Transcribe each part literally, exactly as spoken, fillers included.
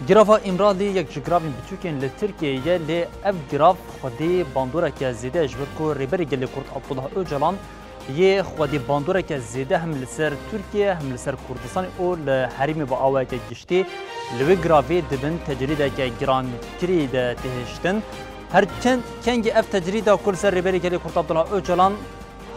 Girava Îmralî yek ji giravên biçûkên li Tirkiyeyê ye, lê ev girav xwedî bandoreke zêde ye, ji ber ku Rêberê Gelê Kurd Abdullah Ocalan yê xwedî bandoreke zêde hem li ser Tirkiye hem li ser Kurdistanê û li herêmê bi awayeke giştî li wê giravê di bin tecrîdeke girankirî de tê hiştin. Her çend kengî ev tecrîda ku li ser Rêberê Gelê Kurd Abdullah Ocalan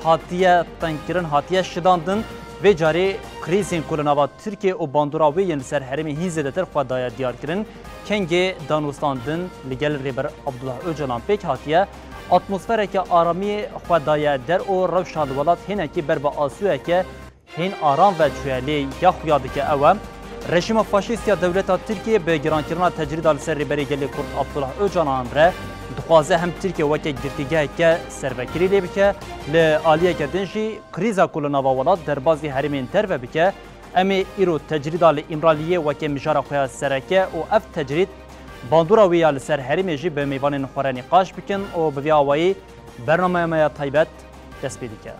hatiye tengkirin, hatiye şidandin, vê carê krîzên ku li nava Tirkiye û bandora wê yên li ser herêmê hîn zêdetir xwe daye diyarkirin, kengê danûstandin li gel Rêber Abdullah Ocalan pêk hatiye, atmosfereke aramiyê xwe daye der û rewşa li welat hênekî ber bi asûyeke hîn aram ve çûye, lê ya xuya dike ew e, rejîma faşîst ya dewleta Tirkiyê bi girankirina tecrîda li ser Rêberê Gelê Kurd Abdullah Ocalan re dixwaze hem Tirkiye weke girtîgeheke servekirî lê bike, li aliyeke din jî krîza ku li nava welat derbazî herêmên derve bike. Em ê îro tecrîda li Îmraliyê weke mijara xwe ya sereke û ev tecrîd bandora wê ya li ser herêmê jî bi mêvanên xwe re nîqaş bikin û bi vî awayî bernameya me ya taybet dest pê dike.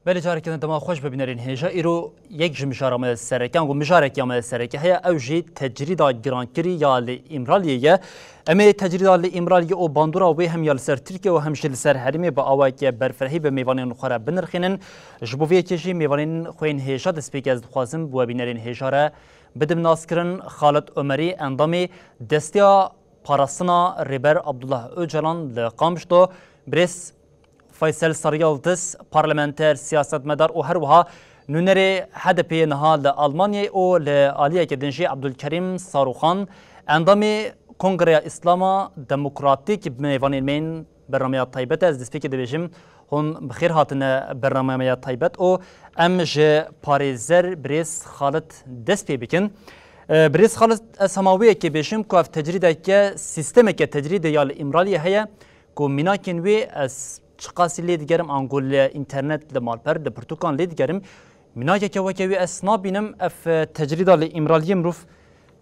Belê, careke din dema xweş be bînerên hêja. Îro yek ji mijara me sereke, ango mijarek ya me sereke heye, ew jî tecrîda girankirî ya li Îmraliyê ye. Em ê tecrîda li Îmraliyê û bandora wê hem ya li ser Tirkiye û hem jî li ser herêmê bi awayeke berfirehî bi mêvanên xwe re binirxînin. Ji bo vê yekê jî mêvanên xwe yên hêja destpêkê ez dixwazim bi we bînerên hêja re bidim naskirin. Xalid Omerî, endamê Destiya Parastina Rêber Abdullah Ocalan li Qamişlo, birêz Faysel Sarıyıldız, parlamenter, siyasetmedar û her wiha nûnerê H D P'ê niha li Almanyayê û li aliyeke din jî Abdulkerîm Saruxan, endamê Kongreya Îslama Demokratîk, mêvanên me yên bernameya taybet e. Ez destpêkê dibêjim, hûn bi xêr hatine bernameya me ya taybet û em ji parêzer birêz Xalid dest pê bikin. E, birêz Xalid, ez hema wê yekê bêjim ku ev tecrîdeke, sîstemeke tecrîdê ya li Îmraliyê heye ku mînakên wê ez çiqasî lê digerim, ango li înternet, li malper, li pirtûkan lê digerim. Mînakeke weke wî ez nabînim. Ev, e, tecrîda li Îmraliyê mirov,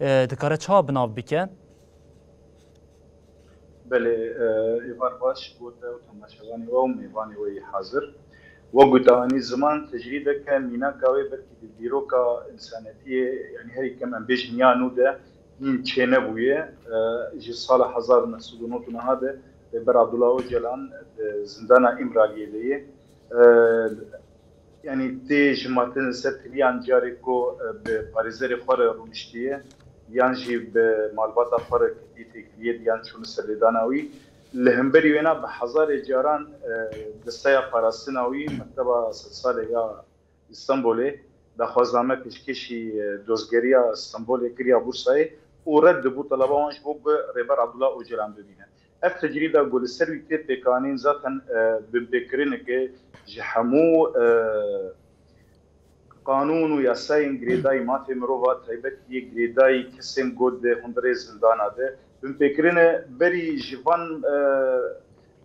e, dikare çawa bi nav bike? Belê, e, êvar baş bo te û temaşevanê we û mêvanê we yê hazir. Wek ku te anî ziman, tecrîdeke mînaka wê belkî di dîroka însanetiyê, yanî herî kem em bêjin ya nû de hîn çênebûye. E, ji sala hezar û neh sed û nod û neh de Rêber Abdullah Ocalan di zindana Îmraliyê de ye. E, Yanî tê jimartin li ser tiliyan carê ku, e, bi parêzerê xwe re rûniştiye, yan jî bi malbata xwe re ketiye têkiliyê yan çûne serlêdana wî. Li hemberî wêna bi hezarê caran, e, desteya parastina wî, Mekteba Sedsalê ya Îstanbulê, daxwazname pêşkêşî, e, dozgeriya Stenbolê kiriya Bursayê û red dibû teleba wan ji bo ku Rêber Abdullah Ocalan bibîne. Ev tecrîda ku li ser wî tê pêkanîn zaten, e, binpêkirineke ji hemû, e, qanûn û yasayên girêdayî mafê mirova, taybetî yê girêdayî kesên ku di hundirê zindana de binpêkirin e. Berî ji van, e,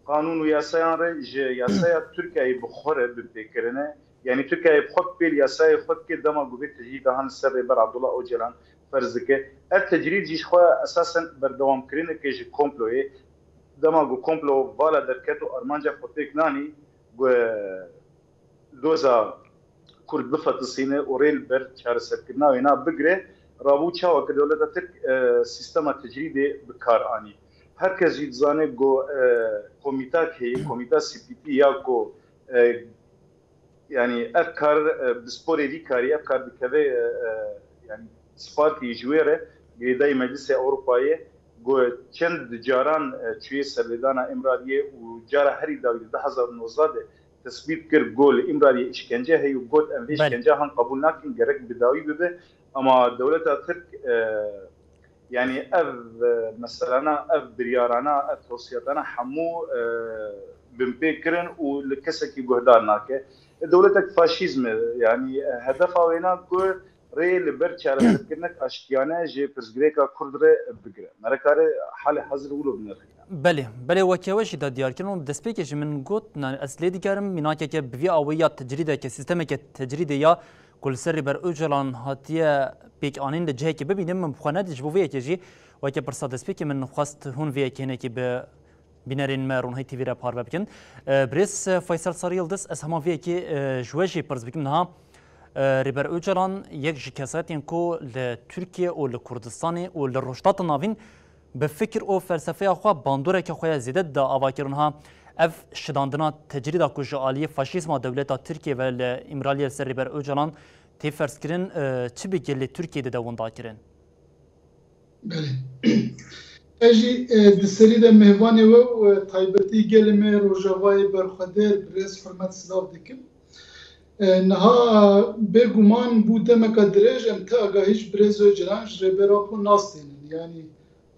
qanûn û yasayan re ji yasaya Tirkiyeyê bi xwe re binpêkirin e. Yanî Tirkiyeyê bi xwe pêl yasayê xwe dike, dema ku vê tecrîda han li ser Rêber Abdullah Ocalan ferz dike. Ev tecrîd jî ji xwe esasen berdewamkirineke ji komployê. Dema ku komplo vala derket û armanca xwe pêk nanî, ku doza Kurd bifetisîne û rê li ber çareserkirina wêna bigire, rabû çawa ku dewleta Tirk, e, sîstema tecrîdê bi kar anî. Her kes jî dizane ku, e, komîtak heye, komîta C P T ya ku, e, Yanî ev kar, e, bi sporê vî karî ev kar dikeve, e, e, yanî sparkî ji wê re girêdayî Meclisê Ewropayê ku çend caran, e, çûye serlêdana Îmraliyê û cara herî dawî di du hezar û nozdeh de tesbît kir ku li Îmraliyê îşkence heye û got, "Em vê Belê. îşkencehan qebûl nakin, gerek bi dawî bibe." Ama dewleta Tirk, e, Yanî ev, e, meselana, ev biryarana, ev tewsiyatana hemû, e, binpê kirin û li kesekî guhdar nake. E, dewletek faşîzm e, yanî, e, hedefa wêna ku rê li ber çareserkirinek aştiyane ji pirsgirêka Kurd re bigire. Me re kare halê hazir wilo binirxîne. Belê, belê, weke we jî da diyar kirin û destpêkê jî min got, na, ez lê digerim, mînakeke bi vî awayî ya tecrîdeke, sîstemeke tecrîdê ya ku li ser Rêber Ocalan hatiye pêkanîn li cihekê bibînim, min bi xwe nedît. Ji bo vê yekê jî weke pirsa destpêkê min xwest hûn vê yekê hinekî bi Bînerên me Ronahî T V re parve bikin. E, Birêz, e, Faysel Sarı Yıldız, ez hema vê yekê, e, ji we jî pirs bikim niha. E, Rêber Ocalan yek ji kesayetên ku li Tirkiye û li Kurdistanê û li Rojhilata Navîn bi fikir û felsefeya xwe bandoreke xwe ya zêde dida avakirin ha. Ev şidandina tecrîda ku ji aliyê faşîzma dewleta Tirkiye ve li Îmraliyê li ser Rêber Ocalan tê ferzkirin, e, çi bi gelê Tirkiyê dide winda kirin? Belê. Ez jî, e, di serî de mêvanê we û, e, taybetî gelê me Rojavayê berxwedêr, birêz hurmet silav dikim. E, niha bêguman bû demeka dirêj em ti agahî ji birêz Ocalan ji Rêber Apo nastênin. Yanî,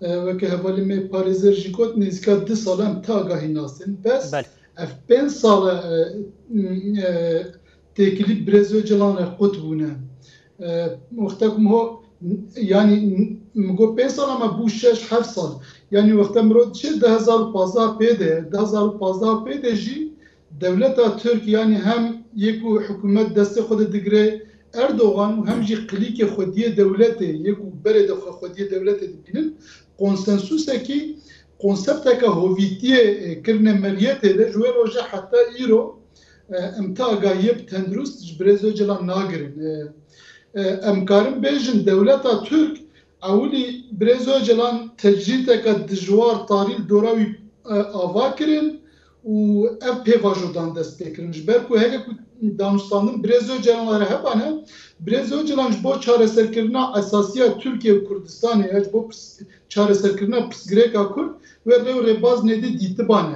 e, weke hevalê me parêzer jî got, nêzîka du sal em ti agahî nastênin. Bes Belê. ev pênc sal e, e, têkilî birêz Ocalan re qut bûne. E, wexta ku ho, yanî, min got pênc sal ama bû şeş heft sal. Yanî wexta mirov diçe du hezar û pazdeh pê de, du hezar û pazdeh pê de jî dewleta Tirk, yanî hem yê ku hikûmet destê xwe de digire Erdogan û hem jî qilîkê xwediyê dewletê, yê ku berê de xwe xwediyê dewletê dibînin, konsensusekî, konsepteke hovîtiyê, e, kirine meriyetê de ji wê roje heta îro, e, em ti agahiyê bi tendurist ji birêz Ocalan nagirin. E, e, em karin bêjin dewleta Tirk ewilî birêz Ocalan tecrîdeke dijwar tarî li dora wî, e, ava kirin û ev pêvajo dan dest pê kirin. Ji ber ku heke ku danûstandin birêz Ocalan re hebane, birêz Ocalan ji bo çareserkirina esasiya Tirkiye û Kurdistanê, ya ji bo pirs-, çareserkirina pirsgirêka Kurd, wê rê û rêbaz nêdî dîtibane.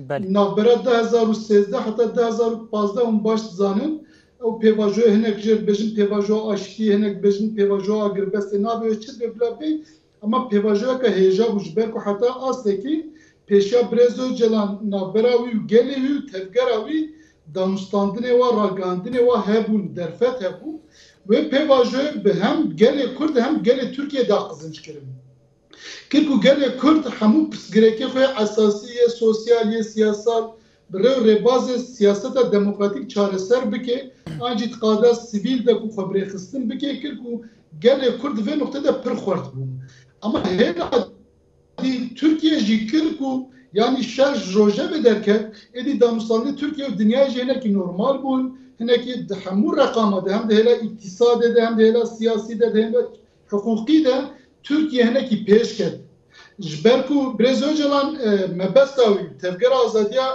Belê. Navbera du hezar û sêzdeh heta du hezar û pazdeh hûn baş dizanin, ew pêvajoyê hinek jê dibêjin pêvajoya aştiyê, hinek dibêjin pêvajoya agirbestê, nabe wê çi dibe bila bê, ama pêvajoyeke hêja bû, ji ber ku heta astekî pêşiya birêz Ocalan navbera wî û gelê wî û tevgera wî danûstandinê wa, ragihandinê wa hebûn, derfet hebû. Wê pêvajoyê bi hem gelê Kurd hem gelê Tirkiye da qizinc kirin. Kir ku gelê Kurd hemû pirsgirêkê xwe yê esasî, yê sosyal, yê siyasal, bi rê û rêbazê siyaseta demokratîk çareser bike, an jî di qada sivîl de ku xwe birêxistin bike, kir ku gelê Kurd di vê nuqtê de pir xwert bû. Ama hêla dî Tirkiye jî kir ku, yanî şer ji rojevê derket, êdî danûstandinê Tirkiye û dinyayê jî hinekî normal bûn, hinekî di hemû reqama de, hem di hêla îktisadê de, hem di hêla siyasî de, di hêla hiqûqî de Tirkiye hinekî pêş ket. Ji ber ku birêz Ocalan, e, mebesta wî, tevgera azadiya,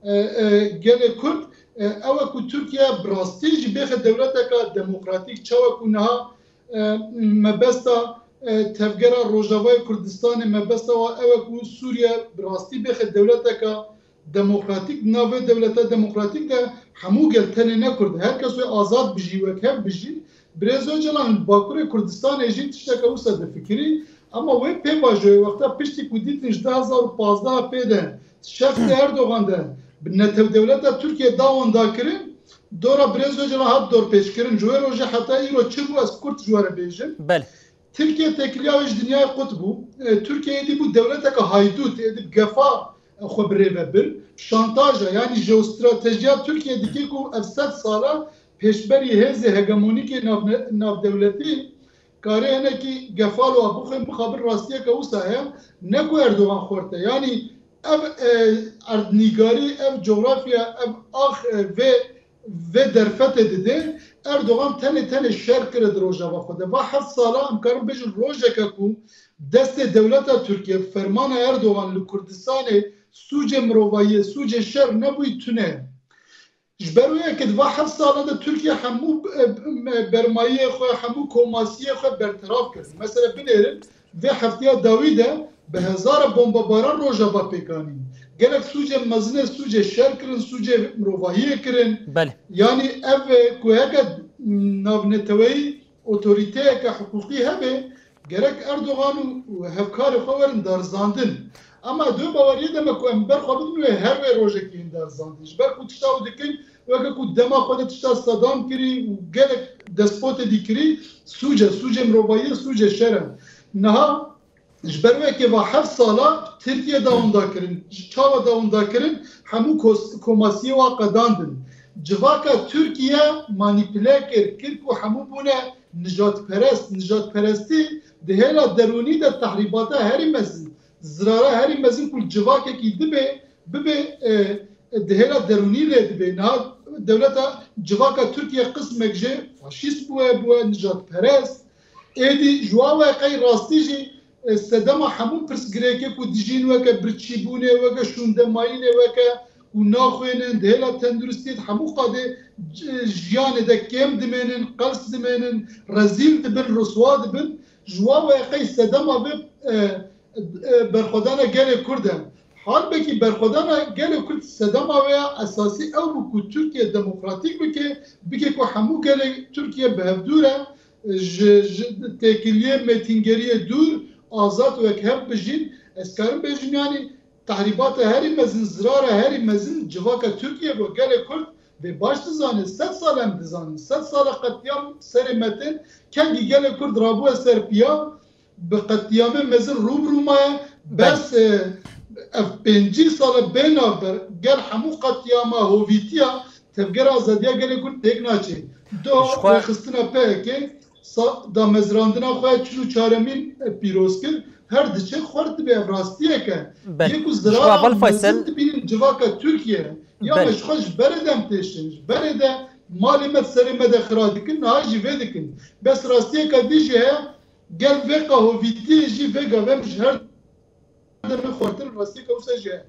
e, e, gelê Kurd, e, ew e ku Tirkiye bi rastî jî bêxe dewleteka demokratîk, çawa ku niha, e, mebesta, e, tevgera Rojavayê Kurdistanê, mebesta wa ew e ku Sûriye bi rastî bêxe dewleteka demokratîk, di nav vê dewleta demokratîk de hemû gel, tenê ne Kurd, her kes wê azad bijî, wekhev bijî. Birêz Ocalan li Bakurê Kurdistanê jî tişteke wisa difikirî, ama wê pêvajoyê wexta piştî ku dîtin ji du hezar û pazdeh pê de şexsê Erdogan de bi netewdewleta Tirkiye da winda kirin, dora birêz Ocalan hat dorpêçkirin. Ji wê rojê heta îro çi bû, ez kurt ji we re bêjim. Belê. Tirkiye têkiliya wê ji dinyayê qut bû. E, Tirkiye êdî bû dewleteke haydût, êdî bi gefa, e, xwe bi rê ve bir. Şantaja, yanî jeostratejiya Tirkiye dike ku ev sed sala pêşberî hêzê hegemonîkê navne-, navdewletî kare hinekî gefa li wa bixwe, mixabin rastiyeke wisa heye, ne ku Erdogan xwerte. Yanî ev, e, erdnîgarî, ev coxrafya, ev ax, e, vê vê derfetê dide, Erdogan tenê tenê şer kire di rojeva xwe de. Va heft sala em karin bêjin rojeke ku destê dewleta Tirkiye, fermana Erdogan li Kurdistanê sûcê mirovayiyê, sûcê şer nebûyî tune. Ji ber wê yekê di va heft sala de Tirkiye hemû, e, e, bermayiyê xwe, hemû komasiyê xwe berteraf kir. Mesela binêrin, vê heftiya dawî de bi hezara bombabaran rojeva pêk anîn. Gelek sûcê mezin e, sûcê şer kirin, sûcê mirovahiyê kirin. Belê. Yanî ev, e, ku heke navneteweyî otorîteyeke hiqûqî hebe, gerek Erdogan û, û hevkarê xwe werin darizandin. Ama di wê baweriyê de me ku em ber xwe bidin wê her wê rojekê yên darizandin. Ji ber ku tişta ew dikin, weke ku dema xwe de tişta Sedam kirî û gelek despotê dî kirî, sûc e, sûcê mirovahiyê, sûcê şer e. Niha ji ber wekê va heft sala Tirkiye da winda kirin. Ji çawa da winda kirin? Hemû kos-, komasiyê wa qedandin. Civaka Tirkiye manîpule kir, kir ku hemû bûne nijadperest. Nijadperestî di hêla derûnî de tehrîbata herî mezin zirara herî mezin ku li civakekî dibe, bibe, e, di hêla derûnî lê dibe. Niha dewleta civaka Tirkiye qismek jê faşîst bûye, bûye nijadperest. Êdî ji wa weqey rastî jî, e, sedema hemû pirsgirêkê ku dijîn weke birçîbûnê, weke şûndemayînê, weke ku naxwênin, di hêla tenduristiyê di hemû qadê c-, jiyanê de kêm dimênin, qels dimênin, rezîl dibin, riswa dibin. Ji wa weqey sedema vê, e, e, berxwedana gelê Kurd e. Halbekî berxwedana gelê Kurd sedema wê ya esasî ew bû ku Tirkiye demokratîk bike, bike ku hemû gelê Tirkiye bi hevdû re, e, ji, ji têkiliyê mêtingeriyê dûr, azad û yekhev bijîn. Ez karim bêjim, yanî, tehrîbata herî mezin, zirara herî mezin civaka Tirkiye bû. Gelê Kurd vê baş dizane, sed sal em dizanin. Sed sala qetliyam serê me tên, kengî gelê Kurd rabûye ser piya, bi qetliyamê mezin rû bi rû maye. Bes, e, ev pêncî sal e bê navber, gel hemû qetliyama hovîtiya tevgera azadiya gelê Kurd têk naçe. Do Ji xwe rêxistina P K K sa-, damezrandina xwe çil û çaremîn, e, pîroz kir, her diçe xurt dibe, ev rastiyek e. Belê. Yê ku Ji xwe zirara Heval Faysel mezin dibînin civaka Tirkiye. Ya Belê. Me ji xwe ji berê de em têşin, ji berê de malê me di serê me de xira dikin, niha jî vê dikin. Bes rastiyeka dî jî heye, gel vê qahovîtiyê jî vê gavê em ji her demê xurtir rastiyeka wisa jî heye.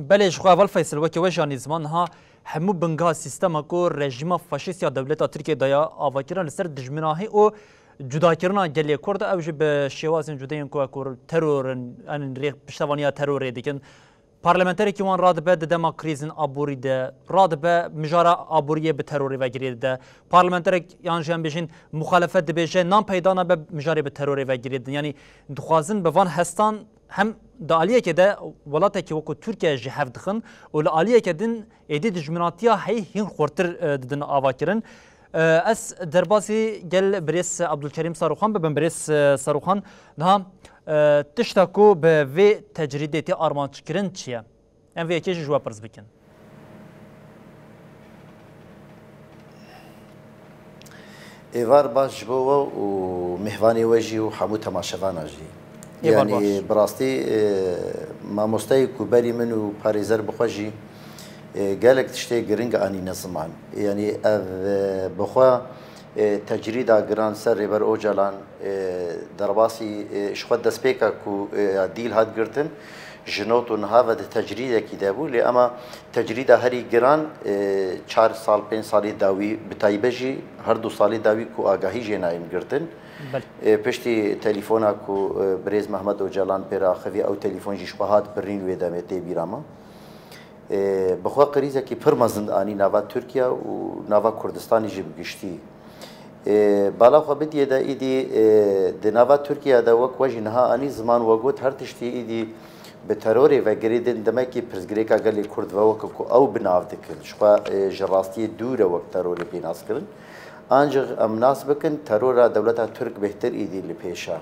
Belê, ji xwe Heval Faysel, weke we jî anî ziman, niha hemû bingeha sîstema ku rejîma faşîst ya dewleta Tirkiyê daye avakirin li ser dijminahî û cudakirina gelê Kurd, ew jî bi şêwazên cuda yên ku, ku teror in, em rê piştevaniya terorê dikin. Parlamenterekî wan radibe di dema krîzên aborî de, radibe mijara aboriyê bi terorê ve girê dide. Parlamenterek yan jî em bêjin muxalefet dibêje, nan peyda nabe mijarê bi terorê ve girê didin. Yanî dixwazin bi van hestan hem di aliyekê de welatekî wekî Tirkiye ji hev dixin û li aliyeke din êdî dijminatiya heyî hîn xurtir, e, didin avakirin. E, ez derbasî gel birêz Abdulkerîm Saruxan bibim. Birêz, e, Saruxan, niha, e, tişta ku bi vê tecrîdê tê armanc kirin çi ye? Em vê yekê jî ji we pirs bikin. Êvar baş ji bo we û mêvanê we jî û hemû temaşevana jî. Êvar baş. Yanî bi rastî, e, mamosteyê ku berî min û parêzer bi xwe jî, e, gelek tiştê giring anîne ziman. Yanî ev, e, bi xwe, e, tecrîda giran ser Rêber Ocalan, e, derbasî, e, ji xwe destpêka ku, e, dîl hat girtin, ji not û niha ve di tecrîdekî de bû. Lê ema tecrîda herî giran, e, çar sal, pênc salî dawî, bi taybet jî her du salî dawî ku agahî jê nayên girtin. Belê. E, piştî telefona ku, e, birêz Mehmet Ocalan pê re axivî, ew telefon jî ji xwe hat birîn wê demê tê bîra me. E, bi xwe krîzekî pir mezin anî nava Tirkiye û nava Kurdistanê jî bi giştî. E, bala xwe bidiyê de îdî, e, di nava Tirkiye de wek we jî niha anî ziman we got, her tiştî îdî bi terorê ve girêdin, demekî pirsgirêka gelê Kurd ve weke ku ew bi nav dikin. Ji xwe, e, ji rastiyê dûr e wek terorê pê nas kirin. Ancî em nas bikin, terora dewleta Tirk bêhtir îdî li pêş e.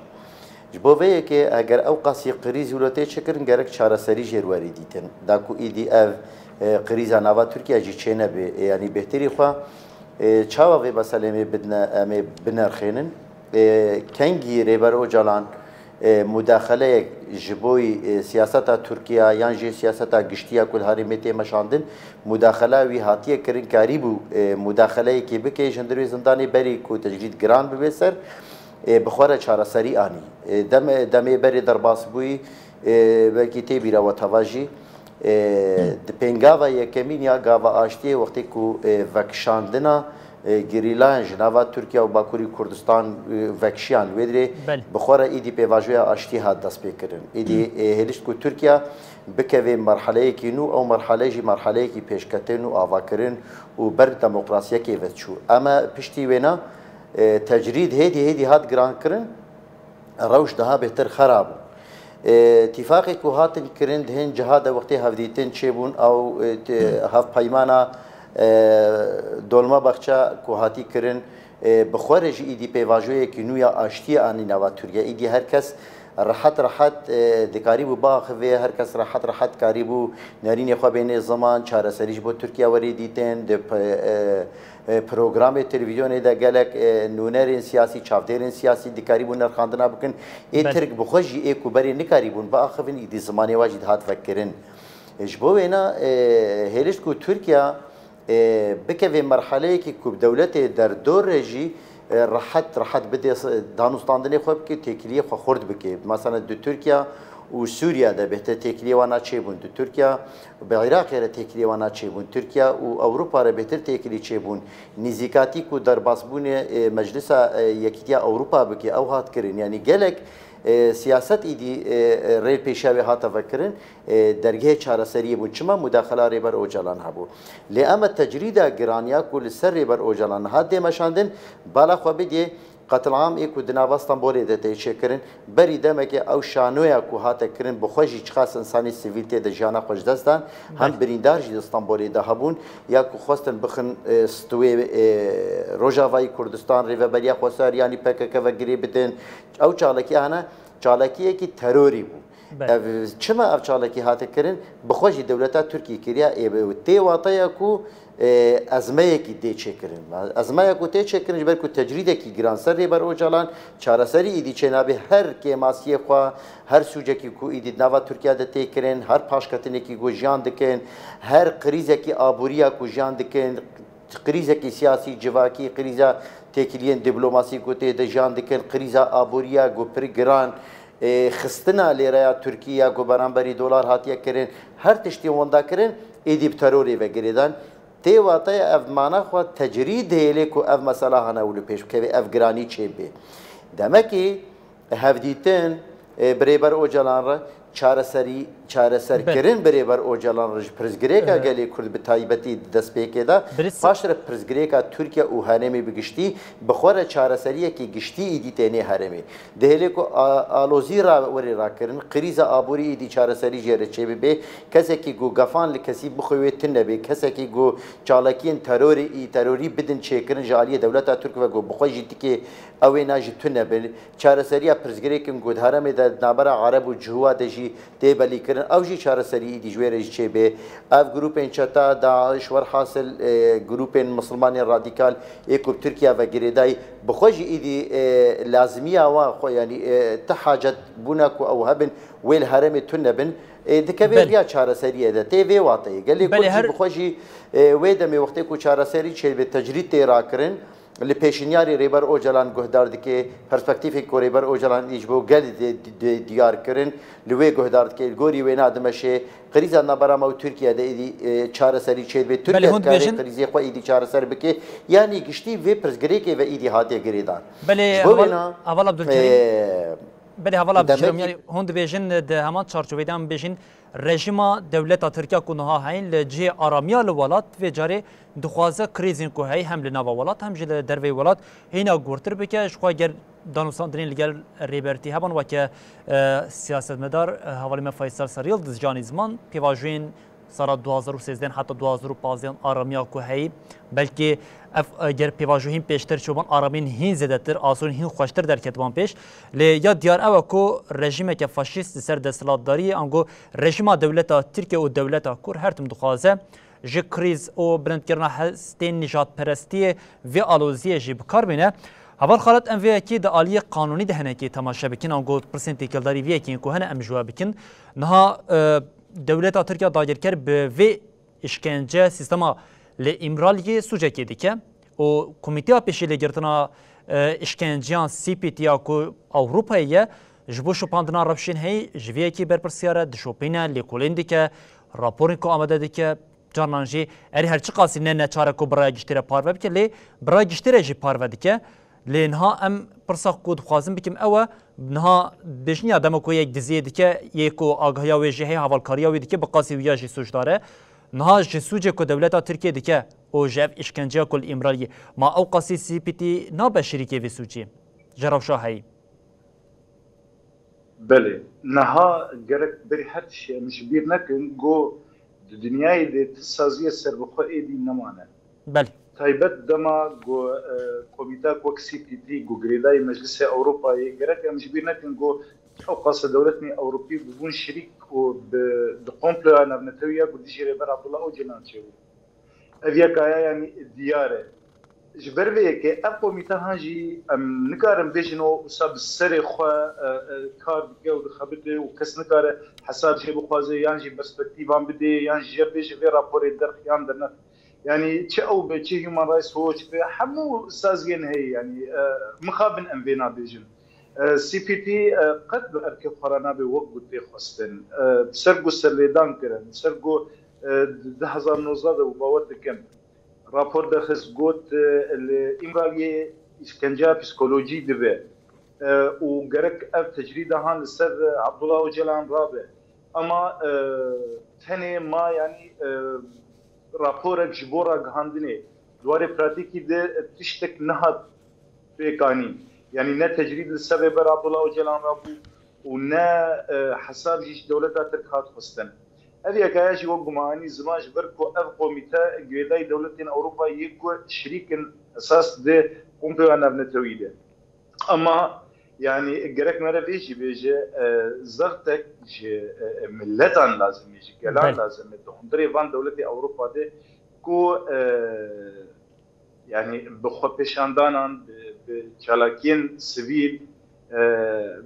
Ji bo vê yekê eger ew qasî krîz wilo tê çêkirin, gerek çareserî jê re werî dîtin. Da ku îdî ev, e, krîza nava Tirkiye jî çênebe, e, yanî bêhtirî xwe, e, çawa vê meselê em ê bidine, em ê binerxênin? E, kengî Rêber Ocalan, e, mudaxeleyek ji bo, e, siyaseta Tirkiye yan jî siyaseta giştî ya ku li herêmê tê meşandin, mudaxela wî hatiye kirin, karîbû, e, mudaxeleyekê bike, ji hundir wê zindanê berî ku tecrîd giran bibe ser, e, bi xwe re çareserî anî. E, demê, demê berê derbas bûyî, e, belkî tê bîra we teva jî, e, di pêngava yekemîn ya gava aştiyê wextê ku, e, vekişandina, e, gerîlayan ji nava Tirkiye û Bakurî Kurdistan, e, vekişiyan wê dirê Belê. bi xwe re îdî pêvajoya aştiyê hat destpêkirin. Îdî, e, hêlişt ku Tirkiye bikeve merheleyekî nû, ew merhele jî merheleyekî pêşketin û avakirin û ber demokrasiyekê ve çû. Ema piştî wêna, e, tecrîd hêdî hêdî hat girankirin, rewş daha bêhtir xera bû. E, tîfaqê ku hatin kirin di hin ciha de wextê hevdîtin çêbûn, ew, e, te-, hevpeymana, e, Dolmabahçe ku hatî kirin, e, bi xwe re jî îdî pêvajoyekî nû ya aştiyê anî nava Tirkiye. Îdî her kes Rehet rehet, e, dikarîbû biaxivê, her kes rehet rehet karîbû nerînê xwe bênê ziman, çareserî ji bo Tirkiye werê dîtin, di p-, e, e, programê televîzyonê de gelek, e, nûnerên siyasî, çavdêrên siyasî dikarîbûn nirxandina bikin. Ê Tirk bi xwe jî ê ku berê nikarîbûn biaxivin, îdî zimanê wa jî dihat vekirin. E, ji bo wêna, e, hêlişt ku Tirkiye, e, bike vê merheleyekî ku bi dewletê derdor re jî, e, rehet rehet bidê s-, danûstandinê xwe bike, têkiliyê xwe xurt bike. Mesela di Tirkiye û Sûriye de bêhtir têkiliyê wana çêbûn. Di Tirkiye bi Iraqê re têkiliyê wana çêbûn. Tirkiye û Ewropa re bêhtir têkilî çêbûn. Nîzîkatî ku derbasbûnê, e, Meclisa, e, Yekîtiya Ewropa bike, ew hat kirin. Yanî gelek, e, siyaset îdî, e, e, rê pêşiya wê hate vekirin. E, dergehê çareseriyê bûn. Çima mudaxela Rêber Ocalan hebû? Lê em e tecrîda giraniya ku li ser Rêber Ocalan hat dê meşandin, bala xwe bidê qetilam ê ku di nava Stenbolê de tê çêkirin. Berî demekê ew şanoya ku hate kirin, bi xwe jî çiqas insanê sivîl tê de jiyana xwe ji dest dan, hem birîndar jî di Stenbolê de hebûn, ya ku xwestin bixin, e, stûyê, e, Rojavayî Kurdistan, Rêveberiya Xweser, yanî P K K ve girê bidin. Ew çalakî hene, çalakiyekî terorî bû. Belê. Ev, çima ev çalakî hate kirin? Bi xwe jî dewleta Tirkî kiriya ê bi tê wateya ku, e, ezmeyekî dê çêkirin. Ezmeya ku tê çêkirin ji ber ku tecrîdekî giran ser Rêber Ocalan, çareserî îdî çênabe, her kêmasiyê xwe, her sûcekî ku îdî di nava Tirkiye de tê kirin, her paşketinekî ku jiyan dikin, her krîzekî aboriya ku jiyan dikin, krîzekî siyasî, civakî, krîza têkiliyên dîplomasî ku tê de jiyan dikin, krîza aboriya ku pir giran, e, xistina lêreya Tirkî ya ku beramberî dolar hatiye kirin, her tiştî winda kirin, êdî bi terorê ve girêdan. Tê wateya ev mana xwe tecrîd hêlê ku ev mesela hene û li pêş bikeve, ev giranî çêbê. Demekî hevdîtin, e, bi Rêber Ocalan re çareserî, çareserkirin bi Rêber Ocalan re ji pirsgirêka gelê Kurd bi taybetî di destpêkê de, paş re pirsgirêka Tirkiye û herêmê bi giştî, bi xwe re çareseriyekî giştî îdî tê nê herêmê. Di hêlê ku a-, alozî ra-, werê rakirin, krîza aborî îdî çareserî jê re çêbibe, kesekî ku gefan li kesî bixwe wê tune be, kesekî ku çalakiyên terorê î terorî bidin çêkirin ji aliyê dewleta Tirk ve ku bi xwe jî tikê ew ê na jî tune bin. Çareseriya pirsgirêkên ku di herêmê de di navbera Ereb û Cihûwa de jî tê belîkirin, ew jî çareserî îdî ji wê re jî çêbê. Ev grûpên çeta, DAIŞ, werhasil, e, grûpên misilmanên radîkal ê ku bi Tirkiye ve girêdayî, bi xwe jî îdî, e, lazimiya wan xwe, yanî, e, ti hacet bûna ku ew hebin, wê li herêmê tune bin, e, dikeve riya çareseriyê de. Tê vê wateyê. Gelê Kurd jî bi xwe jî, e, wê demê wextê ku çareserî çêbe, tecrîd tê rakirin, li pêşinyarî Rêber Ocalan guhdar dike, perspektîfên ku Rêber Ocalan î ji bo gel de, de, de diyar kirin, li wê guhdar dike, li gorî wê nadimeşê, krîza navbera me û Tirkiye de êdî, e, çareserî çêdibe. Tirkiye hûn dikarê dibêjin krîzê xwe êdî çareser bike. Yanî giştî vê pirsgirêkê ve êdî hatiye girêdan. Belê, Ji bo heval, wêna, heval Abdulkerim. e, Belê, heval Abdulkerim, Demekî yanî hûn dibêjin, di heman çarçoveyê de em bêjin, rejîma dewleta Tirkiye ku niha heyîn li cihê aramiya li welat, vê carê dixwaze krîzên ku heyî hem li nava welat hem jî li derveyî welat hêna gortir bike. Ji xwe ger danûstandinên li gel rêbertî heban weke, e, siyasetmedar, e, hevalê me Faysal Seryildiz canî ziman, pêvajoyên sala du hazar û sêzdeh heta du hazar û pazdeh aramiya ku heyî, belkî ev, e, ger pêvajoyên pêştir çûban, aramiyên hîn zêdetir, asûn hîn xweştir derketiban pêş. Lê ya diyar ew e ku rejîmeke faşîst li ser desthilatdariyê, ango rejîma dewleta Tirkiye û dewleta Kurd her tim dixwaze ji krîz û bilindkirina hestên nijadperestiyê vê aloziyê jî bi kar bîne. Heval Xalat, em vê yekê di aliyê qanûnî de hinekî temaşe bikin, ango pirsên têkildarî vê yekê yên ku hene em ji we bikin. Niha, e, dewleta Tirkiye dagirker bi vê îşkence sîstema li Îmraliyê sûcekê dike û Komîteya Pêşîlêgirtina, e, Îşkenceyan C P T ya ku Ewropayê ye, ji bo şopandina rewşên heyî ji vê yekê berpirsyar e, dişopîne, lêkolîn dike, raporên ku amade dike, carnan jî erê her çiqasî ne neçar e ku bi raya giştî re parve bike, lê bi raya giştî re jî parve dike. Lê niha em pirsa ku dixwazim bikim ew e, niha bêjin ya dema ku yek diziyê dike, yê ku agahiya wê jî heye, hevalkariya wê dike, bi qasî wî ya jî sûcdar e. Niha ji sûcê ku dewleta Tirkiye dike û ji ev îşkenceya ku li Îmraliyê, ma ew qasî C P T nabe şirîkê vê sûcê ji rewşa heyî? Belê. Niha gerek berî her tiştî em ji bîr nekin ku di dinyayê de ti saziyê serbixwe êdî nemane. Belê. Taybet dema ku, e, komîtek wek C P T ku girêdayî Meclisê Ewropayê, gerek em ji bîr nekin ku Ewqas e dewletên Ewropî bûbûn şirîk û bi, di komploya navnetewî ya ku dijî Rêber Abdullah Ocalan çêbû. Ev yekaya, yanî, diyar e. Ji ber vê yekê ev komîte han jî em nikarin bêjin o wisa bi serê xwe, e, e, kar dike û dixebite û kes nikare hesab jê bixwaze yan jî perspektîvan bidê yan jî jê bêje vê raporê derx yan dernex. Yanî çi ew be, çi Human Rights Watch be, hemû saziyên heye, yanî, e, mixabin em vê nabêjin. E, C P T, e, qet bi erkê xwe re nabe wek ku tê xwestin. E, bi ser ku serlêdan kirin, bi ser ku, e, di du hezar nozdeh de bû, bawer dikim. Rapor derxist, got, e, li Îmraliyê îşkenceya psîkolojî dibe. E, û gerek ev tecrîda han li ser, e, Abdullah Ocalan rabe. Ama, e, tenê ma, yanî, e, raporek ji bo ragihandinê, di warê pratîkî de tiştek nehat pêkanîn. Yanî ne tecrîd li ser Rêber Abdullah Ocalan rabû û ne, e, hesab jî ji dewleta Tirk hat xwestin. Ev yekaya jî wek gumanî ziman ji ber ku ev komîte girêdayî dewletên Ewropa yê ku şirîk in esas di komploya navnetewî de. Ama, yanî, gerek mere vê jî bêje, e, zextek ji, e, e, miletan lazim e, ji gelan Belê. lazim e. Di hundirê van dewletê Ewropa de ku, e, yanî, bi xwepêşandanan, bi, bi çalakiyên sivîl, e,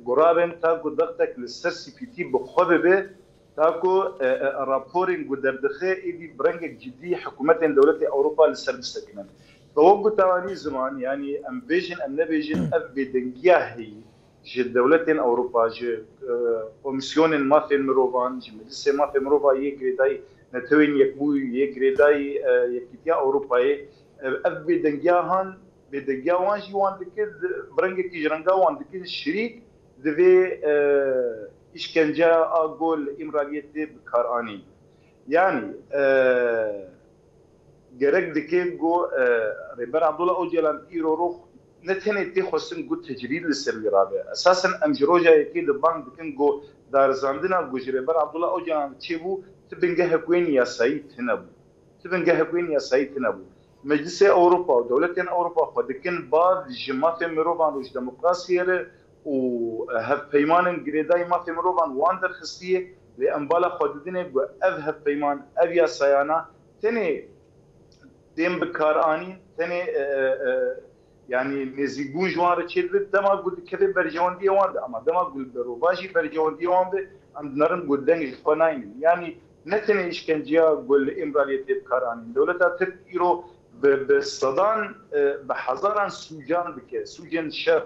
gurabin ta ku zextek li ser C P T bi xwe bibe, ta ku, e, e, raporên ku derdixe êdî bi rengek cidî hikûmetên dewletê Ewropa li ser bisekinin. Bi wek gutewanî ziman, yanî em bêjin, em nebêjin, ev bêdengiya heyî ji dewletên Ewropa, ji, e, komîsyonên mafên mirovan, ji Meclisê Mafê Mirovan yê girêdayî, Netewên Yekbûyî yê girêdayî, e, Yekîtiya Ewropayê, e, ev bêdengiya han, bêdengiya wan jî wan dikir, di, bi rengekî ji renga wan dikir şirîk di vê, e, îşkenceya a ku li Îmraliyê tê bi kar anîn. Yanî, e, gerek dike ku, e, Rêber Abdullah Ocalan îro rû ne tenê tê xwestin ku tecrîd li ser wî rabe. Esasen em ji roja yekê de bang dikin ku darizandina ku ji Rêber Abdullah Ocalan çêbû ti bingehek wên yasayî tune bû. Ti bingehek wên yasayî tune bû. Meclisê Ewropa û dewletên Ewropa xwe dikin bav ji mafê mirovan û ji demokrasiyê re û hevpeymanên girêdayî mafê mirovan wan derxistiye, lê em bala xwe didinê ku ev hevpeyman, ev yasayana tenê tên bi kar anîn, tenê, e, e, e, yanî nêzîkbûn ji wan re çêdibe, dema ku dikeve berjewendiyê wan de, ama dema ku li berovajî berjewendiyê wan be, em dinerin ku deng ji xwe naynin. Yanî ne tenê îşkenceya ku li Îmraliyê tê bi kar anîn. Dewleta Tirk îro bi, bi sedan, e, bi hezaran sûcan dike, sûcên şer,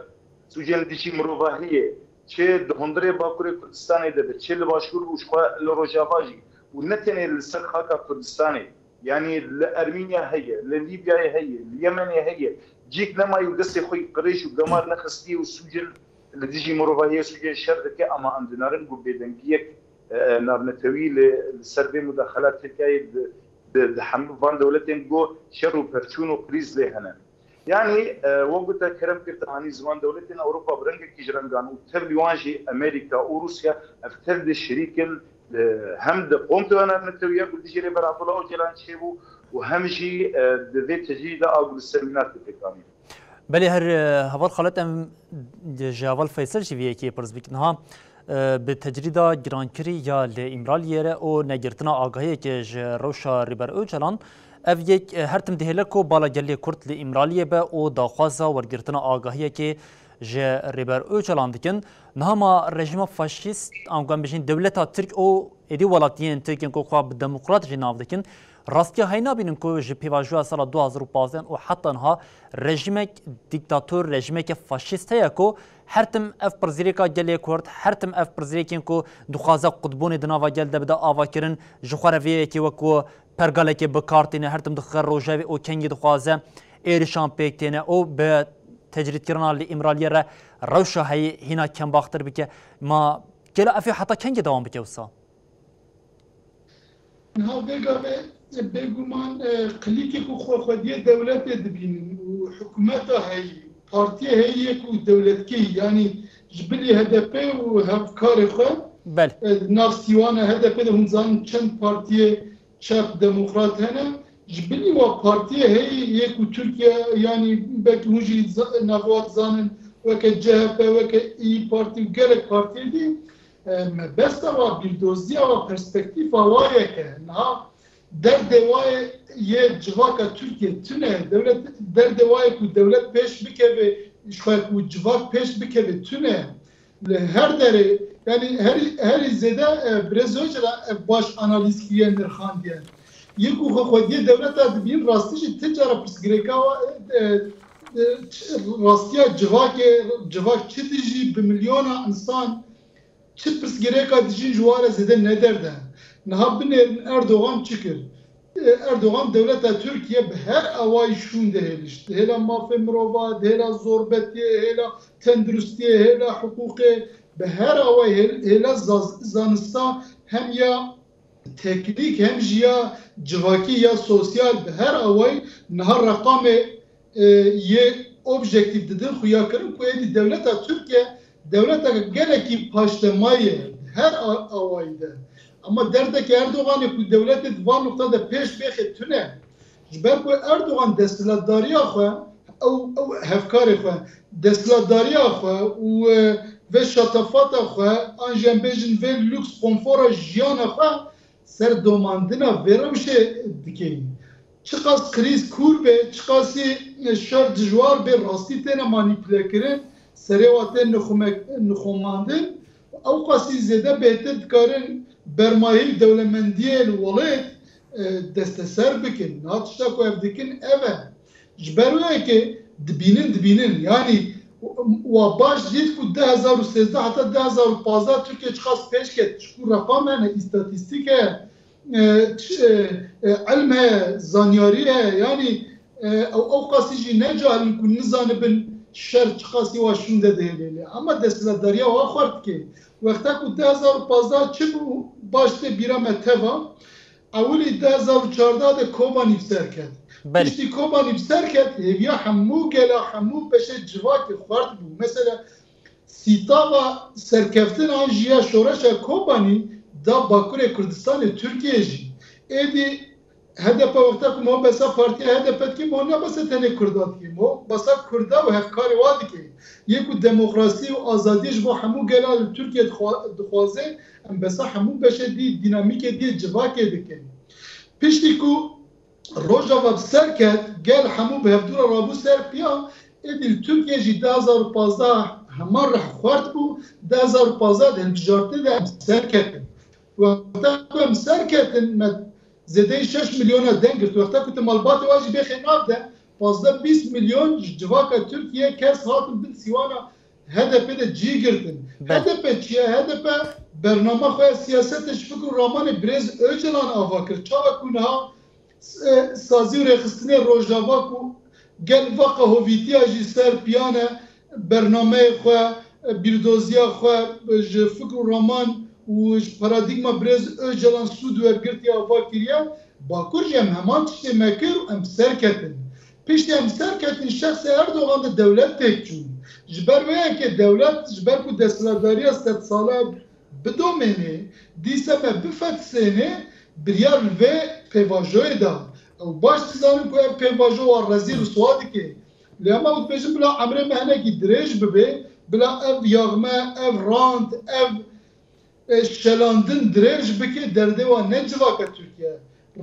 sûcên dijî mirovahiyê, çi di hundirê Bakurê Kurdistanê de be, çi li Başûr û ji xwe li Rojava jî, û ne tenê li ser xaka Kurdistanê, yanî li Ermînya heye, li Lîbyayê heye, li Yemenê heye, cîk nemayî û destê xwe yî qirêj û gemar nexistiye û sûcên li dijî mirovahiyê, sûcên şer dike, ama em dinarin ku bêdengiyek, e, e, navnetewî li, li ser vê mudaxela Tirkiyeyê di, di, di hemû van dewletên ku şer û perçûn û krîz lê hene. Yanî, e, wek ku te kerem kir, te anî ziman, dewletên Ewropa bi rengekî ji rengan û tevlî wan jî Amerîka û Rûsya, ev tev de şirîk in, e, hem di komploya navnetewî ya ku dijî Rêber Abdullah Ocalan çêbû û hem jî, e, di vê tecrîda a ku li ser wî nake pêkanîn. Belê, her, e, heval Xalet, em ji heval Feysel jî vê yekê pirs bikin. Ha, e, bi tecrîda girankirî ya li Îmraliyê re û negirtina agahiyekê ji rewşa Rêber Ocalan, ev yek, e, her tim dihêle ku bala gelê Kurd li Îmraliyê be û daxwaza wergirtina agahiyekê ji Rêber Ocalan dikin. Niha ma rejîma faşîst, an ku em bijîn dewleta Tirk û êdî welatiyên Tirk yên ku xwe bi demokrat jî nav dikin, rastiya heyî nabînin ku ji pêvajoya sala du hazar û pazdeh û heta niha rejîmek dîktator, rejîmeke faşîst heye ku her tim ev pirsgirêka gelê Kurd, her tim ev pirsgirêkên ku dixwaze qutbûnê di nava gel de bide avakirin, ji xwe re vê yekê wek ku pergalekê bi kar tîne, her tim dixe rojevê û kengî dixwaze êrişan pêk têne û bi tecrîdkirina li Îmraliyê re rewşa heyî hîna kembaxtir bike. Ma gelo ev ê heta kengê dewam bike wisa? Niha vê gavê bêguman, e, qilîkê ku xwexwediyê dewletê dibînin û hikûmeta heyî, partiyê heyî yê ku dewletkî, yanî ji bilî H D P û hevkarê xwe, Belê. e, di nav sîwana H D P de hûn zanin çend partiyê çep demokrat hene. Ji bilî wa partiyê heyî yê ku Tirkiye, yanî belkî hûn jî za-, navê wa dizanin, weke C H P, weke İYİ Parti û gelek partiyê dî, e, mebesta wa, bîrdoziya wa, perspektîfa wa yek e. Niha derdê wa yê civaka Tirkiye tune, dewlet, derdê wa yê ku dewlet pêş bikeve, ji xwe ku civak pêş bikeve tune. Li her derê, yanî herî, herî zêde, e, Birêz Ocalan ev baş analîz kiriye, nirxandiye. Yê ku xwe xwediyê dewleta dibîn, rastî jî ti cara pirsgirêka wa, e, e, rastiya civakê, civak çi dijî bi milyona insan, çi pirsgirêka dijîn ji wa re zêde ne derde. Niha binêrin Erdogan çi kir? E, Erdogan dewleta Tirkiye bi her awayî şûn dihêlişt. Di hêla mafê mirova, di hêla zorbetiyê, hêla tenduristiyê, hêla hiqûqê, bi her awayî hêl-, hêla zaz-, zanista hem ya teknîk hem jî ya civakî ya sosyal bi her awayî niha reqamê, e, yê objektîf didin xuyakirin ku êdî dewleta Tirkiye dewleteke gelekî paştemayî ye her a-, awayî de. Ama derdeke Erdoganê ku dewletê di van nuqta de pêş bêxe tune. Ji ber ku Erdogan desthilatdariya xwe, ew, ew hevkarê xwe, desthilatdariya xwe û, e, vê şatafata xwe, an jî em bêjin vê lûks konfora jiyana xwe ser domandina vê rewşê dike. Çiqas krîz kûr be, çiqasî şer dijwar be, rastî têne manîpulekirin, serê wa tên nixumek-, nixumandin, ew qasî zêde bêhtir dikarin bermahî û dewlemendiyê li welêt, e, desteser bikin. Niha tişta ku ev dikin ev e. Ji ber wê yekê dibînin, dibînin. Yanî wa baş dît ku du hezar û sêzdeh heta du hezar û pazdeh Tirkiye çiqas pêş ket. Ji ku reqam hene, îstatîstîk heye, e, ç-, e, e, ilm heye, zanyarî heye. Yanî, e, ew, ew qasî jî ne cahil in ku nizanibin şer çiqasî wa şûnde dihêlê lê. Ama desthilatdariya wa xwar dike. Wexta ku du hezar û pazdeh çi bû, baş tê bîra me teva, ewilî du hezar û çardeh de Kobanî bi ser ket. Belê. Piştî Kobanî bi ser ket, hêviya hemû gela, hemû beşê civakê xwar dibû. Mesela, sîtava serkeftin an jî ya şoreşa Kobanî da Bakurê Kurdistanê Tirkiyê jî. Êdî H D P wexta ku mo besa partiya H D P dike, mo ne besa tenê Kurda dike, mo besa Kurda û hevkarê wa dike. Yê ku demokrasî û azadiyê ji bo hemû gela li Tirkiye dixwa-, dixwaze, em besa hemû beşê dî, dînamîkê dî civakê dikin. Piştî ku Rojava bi ser ket, gel hemû bi hevdû re rabû ser piya, êdî li Tirkiye jî du hezar û pazdeh heman rih xwert bû, du hezar û pazdeh di hilbijartinê de em ser ketin. Wexta ku em ser ketin, me zêdeyî şeş milyona deng girt. Wexta ku tu malbatê wa jî bêxê nav de, pazdeh bîst milyon ji civaka Tirkiye kes hatin bin sîwana H D P de cî girtin. Belê. H D P çi ye? H D P bernama xwe ya siyasetê ji fikr û ramanê Birêz Ocalan ava kir. Çawa ku niha, e, sazî û rêxistinê Rojava ku gel vaqa hovîtiya jî ser piyan e, bernameyê xwe, e, bîrdoziya xwe, e, ji fikr û raman û ji paradîgma Birêz Ocalan sûd wergirtiye ava kiriye. Bakur jî em heman tiştê me kir û em ser ketin. Piştî em ser ketin, şexsê Erdogan de dewlet têk çû. Ji ber wê yekê dewlet, ji ber ku desthilatdariya sedsala bidomênê, dîse me bifetisênê, biryar li vê pêvajoyê da. Ew baş dizanin ku ev pêvajo wan rezî riswa dike. Lê em ew dibêjin bila emrê me hinekî dirêj bibe, bila ev yaxme, ev rand, ev e, şelandin dirêj bike, derdê wan ne civaka Tirkiye.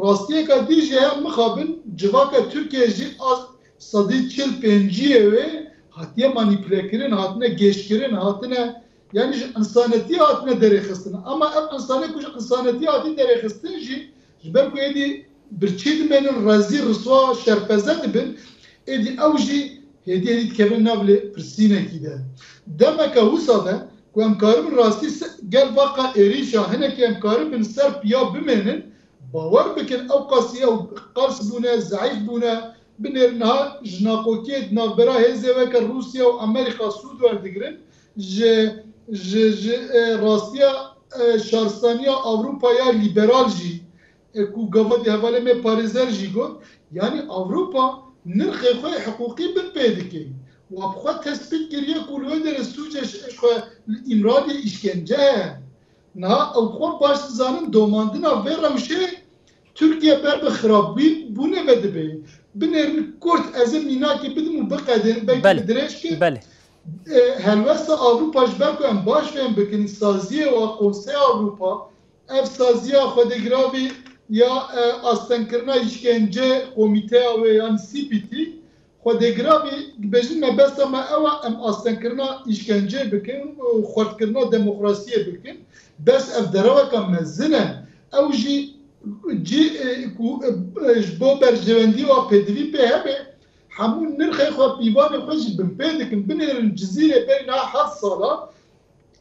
Rastiyeka dî jî heye, mixabin civaka Tirkiye jî a sedî çil pênciyê wê hatiye manîpulekirin, hatine gêşkirin, hatine, yanî ji însanetiyê hatine derêxistin. Ama ev însanê ku ji însanetiyê hatî derêxistin jî, ji ber ku êdî birçî dimênin, rezî, riswa, şerpeze dibin, êdî ew jî hêdî hêdî dikevin nav lê pirsînekî de. Demeke wisa de ku em karibin rastî se-, gel vaqa êrîşa, hinekî em karibin ser piya bimênin, bawer bikin ew qasî ew qels bûne, zeîf bûne, binêrin niha ji naqokiyê di navbera hêzê weke Rûsya û Amerîka sûd werdigirin, ji, ji, ji, e, rastiya, e, şaristaniya Ewropa ya lîberal jî, e, ku gava di hevalê me parêzer jî got, yanî Ewropa nirxê xwe yê hiqûqî bin pê dike. Wa bi xwe tespît kiriye ku li wê derê sûcê ji xwe li Îmraliyê îşkence heye. Niha ew xwe baş dizanin domandina vê rewşê Tirkiye ber bi xirabî bûnê ve dibe. Binêrin kurt, ez ê mînakê bidim û biqedin, belkî Belê. bi dirêj kir. Belê. E, helwesta Ewropa ji ber ku em baş fêm bikin, saziyê wa Konseya Ewropa, ev saziya xwedêgiravî ya, e, astengkirina îşkence komîteya wê, yanî C P T, xwedêgiravî dibêjin, mebesta me ew e, em astengkirina îşkence bikin û xwertkirina demokrasiyê bikin. Bes ev dereweka mezin e. Ew jî cî, e, ku, e, ji bo berjewendî wa pêdivî pê hebe, hemû nirxê xwe, pîvanê xwe ji binpê dikin, binêrin Cizîrê berî niha heft sala.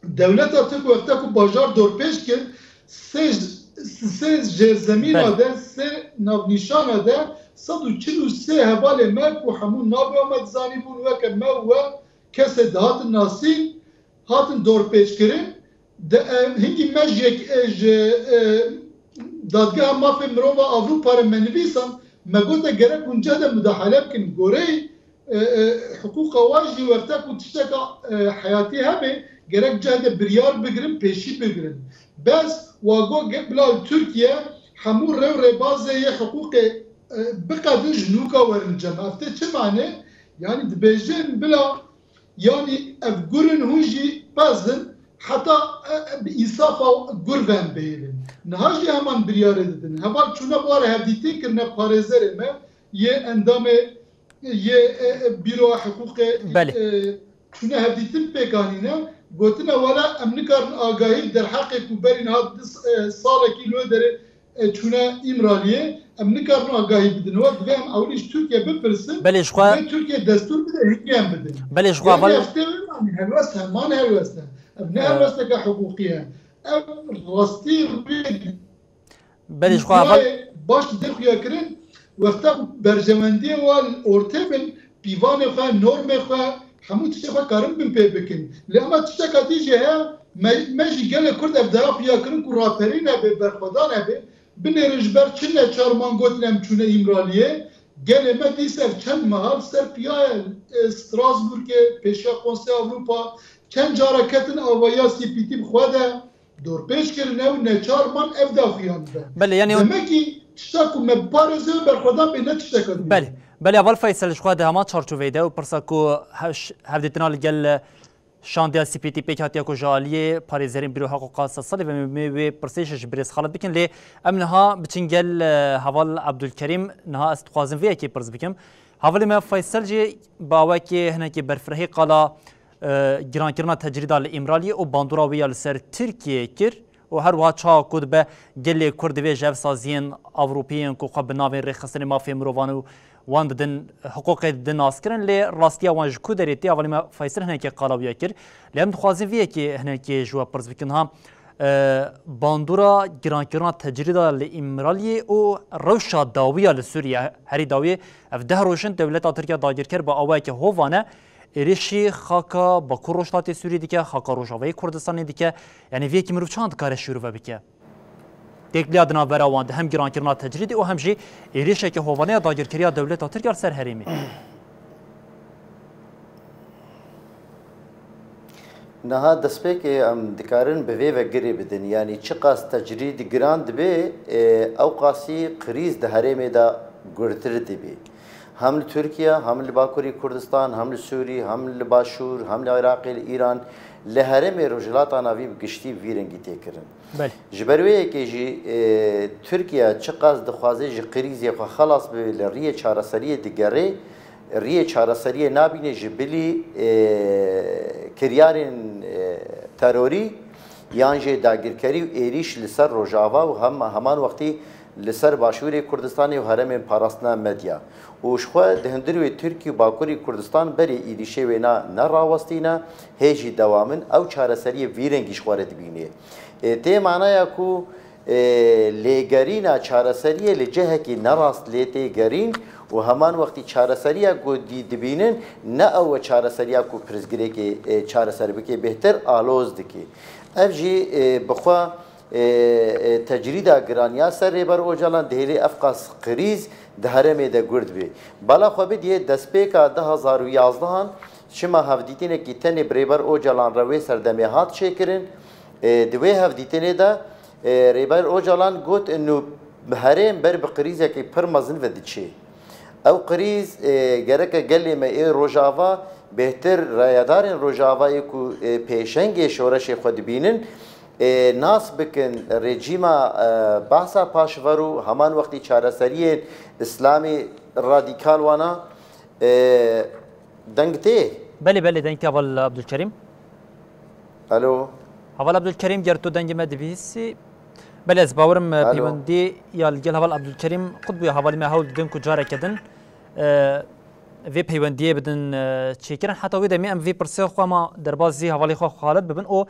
Dewleta Tirk wexta ku bajar dorpêç kir, sê, sê jêrzemîna Belê. de, sê navnîşana de sed û çil û sê hevalê me ku hemû navê me dizanîbûn, weke me û we kesê dihatin nasîn, hatin dorpêçkirin. De, e, hingî me ji yek, e, ji, e, Dadgeha Mafê Mirova Ewropa re me nivîsan, me gote gerek hûn cih de mudahale bikin. Goreyê, e, e, hiqûqa wan jî wexta ku tişteka, e, heyatî hebe, gerek cih de biryar bigirin, pêşî bigirin. Bes wa got ge-, bila li Tirkiye hemû rêw rêbazê yê hiqûqê, e, biqedin ji nûka werin cem. Ev tê çi mane? Yanî dibêjin bila Yanî ev gurin hûn jî bezin heta, e, e, bi însafa gur ven bihêlin. Niha jî heman biryarê didin. Heval çûne bi wan re hevdîtin kirine parêzerê me yê endamê yê, e, e, Bîroya Hiqûqê, Belê. e, çûne hevdîtin pêk anîne. Gotine wele em nikarin agahî derheqê ku berî niha di, e, salekî li wê derê e, çûne Îmraliyê, em nikarin agahî bidin. Wek divê em ewilî ji Tirkiye bipirsin, Belê, ji xwe divê Tirkiye destûr bide, hingê em bidin. Belê, ji xwe Yanî heval ev tê, yanî helwest heman helwest e. Ev ne Ee. helwesteke hiqûqî ye. Ev rastî rûyê Belê, ji xwe heval Dîroyê baş dide xuya kirin, wexta berjewendiyê wan ortê bin, pîvanê xwe, normê xwe, hemû tiştê xwe karin bin pê bikin. Lê ema tişteka dî jî heye, me, me jî gelê Kurd ev daya xuya kirin ku raperî nebe, berxwedan nebe, binêrin ji ber çi neçar man gotin em çûne Îmraliyê. Gelê me dîsa ev çend meha li ser piya ye, e, Strasbourgê, pêşiya Konseya Ewropa, çend cara ketin avahiya C P T bi xwe de, dorpêç kirin ew neçar man ev daxuyan bide. Belê, yanî Demekî tişta ku me biparêze berxwedan bê ne tişteka dî. Belê. Belê, heval Feysel, ji xwe di heman çarçoveyê de û pirsa ku heş-, hevdîtina li gel şandeya C P T pêk hatiye ku ji aliyê parêzerên Bîro Hiqûqa Sedsalî ve me wê pirsê ji birêz Xalid bikin, lê em niha biçin gel, e, heval Abdulkerîm, niha ez dixwazim vê yekê pirs bikim. Hevalê me Feysel jî bi awekê hinekî berfirehî qala e, girankirina tecrîda li Îmraliyê û bandora wê ya li ser Tirkiyeyê kir û her wiha çawa ku dibe gelê Kurd divê ji ev saziyên Ewropî yên ku xwe bi navên rêxistinê mafê mirovan û wan didin, hiqûqê didin naskirin, lê rastiya wan ji ku derê tê, hevalê me Feysel hinekê qala wî ya kir. Lê em dixwazin vê yekê hinekê ji we pirs bikin ha, e, bandora girankirina tecrîda li Îmraliyê û rewşa dawiya li Sûriye, herî dawiyê ev deh roj in dewleta Tirkiye dagirker bi awayeke hovane êrişî xaka Bakur Rojhilatê Sûriyê dike, xaka Rojavayê Kurdistanê dike. Yanî vê yekê mirov çawan dikare şîrove bike? Têkiliya di navbera wan de hem girankirina tecrîdê û hem jî êrişeke hovane ya dagirkeriya dewleta Tirk ya li ser herêmê. Niha destpêkê em dikarin bi vê ve girê bidin. Yanî çiqas tecrîd giran dibe, e, ewqasî krîz di herêmê de gurtir dibe. Hem li Tirkiye, hem li Bakurê Kurdistan, hem li Sûrî, hem li Başûr, hem li Iraqê, li Îran, li herêmê Rojhilata Navî bi giştî vî rengî tê kirin. Belê. Ji ber wê yekê jî, e, Tirkiye çiqas dixwaze ji krîzê xwe xelas bibe, li riyê çareseriyê digere, riyê çareseriyê nabîne ji bilî, e, kiryarên, e, terorî yan jî dagirkerî û êrîş li ser Rojava û hem, heman wextî li ser Başûrê Kurdistanê û herêmên parastina Medya. Û ji xwe di hundirê wê Tirkî û Bakurê Kurdistan berê êrîşê wêna nerawestîne, hê jî dewam in, ew çareseriyê vî rengî ji xwe re dibîne. Ê, tê manaya ku, ê, lêgerîna çareseriyê li cihekî nerast lê tê gerîn û heman wextî çareseriya ku dî dibînin, ne ew e çareseriya ku pirsgirêkê, ê, çareser bike, bêhtir aloz dike. Ev jî, ê, bi xwe, ê, ê, tecrîda giran ya ser Rêber Ocalan dihêlê ev qas krîz di herêmê de gurd bê. Bala xwe bidiyê destpêka du hezar û yazdehan çima hevdîtinekî tenê bi Rêber Ocalan re wê serdemê hat çêkirin. Ê, di wê hevdîtinê de, ê, Rêber Ocalan got, inu herêm ber bi krîzekî pir mezin ve diçê. Ew krîz, ê, gereke gelê me ê Rojava Bêhtir rayedarên Rojavayê ku, e, pêşengê şoreşê xwe dibînin, e, nas bikin rejîma, e, Behsa Paşver û heman wextî çareseriyên Îslamê radîkal wana, e, deng tê? Belê, belê, deng tê heval Abdulkerîm. Alo. Heval Abdulkerîm, ger tu dengê me dibihîsî. Belê, ez bawerim, e, Alo. Peywendî ya li gel heval Abdulkerîm qut bûye, hevalî me hewl didin ku careke din, e, vê peywendiyê bidin, e, çêkirin. Heta wê demê em vê pirsê xwe ma derbasî hevalê xwe Xalid bibin. O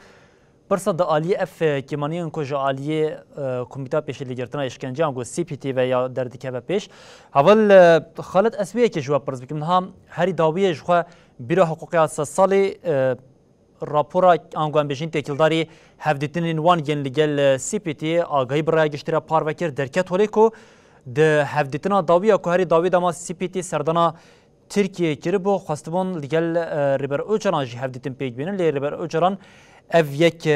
pirsa di aliyê ev, e, kêmaniyên ku ji aliyê, e, Komîta Pêşîlêgirtina Îşkenceyan ku C P T ve ya derdikeve pêş. Heval, e, Xalid, ez wê yekê ji we pirs bikim. Niha herî dawiyê ji xwe Bîra Hiqûqê ya Sed Salê, e, rapora ango em bêjin têkildarî hevdîtinên wan yên li gel, e, C P T agahî bi raya giştî re parve kir, derket holê ku di hevdîtina dawiya ku herî dawî dema C P T serdana Tirkiyeyê kiribû, xwestibûn li gel, e, Rêber Ocalan jî hevdîtin pêk bînin, lê Rêber Ocalan ev yek, e,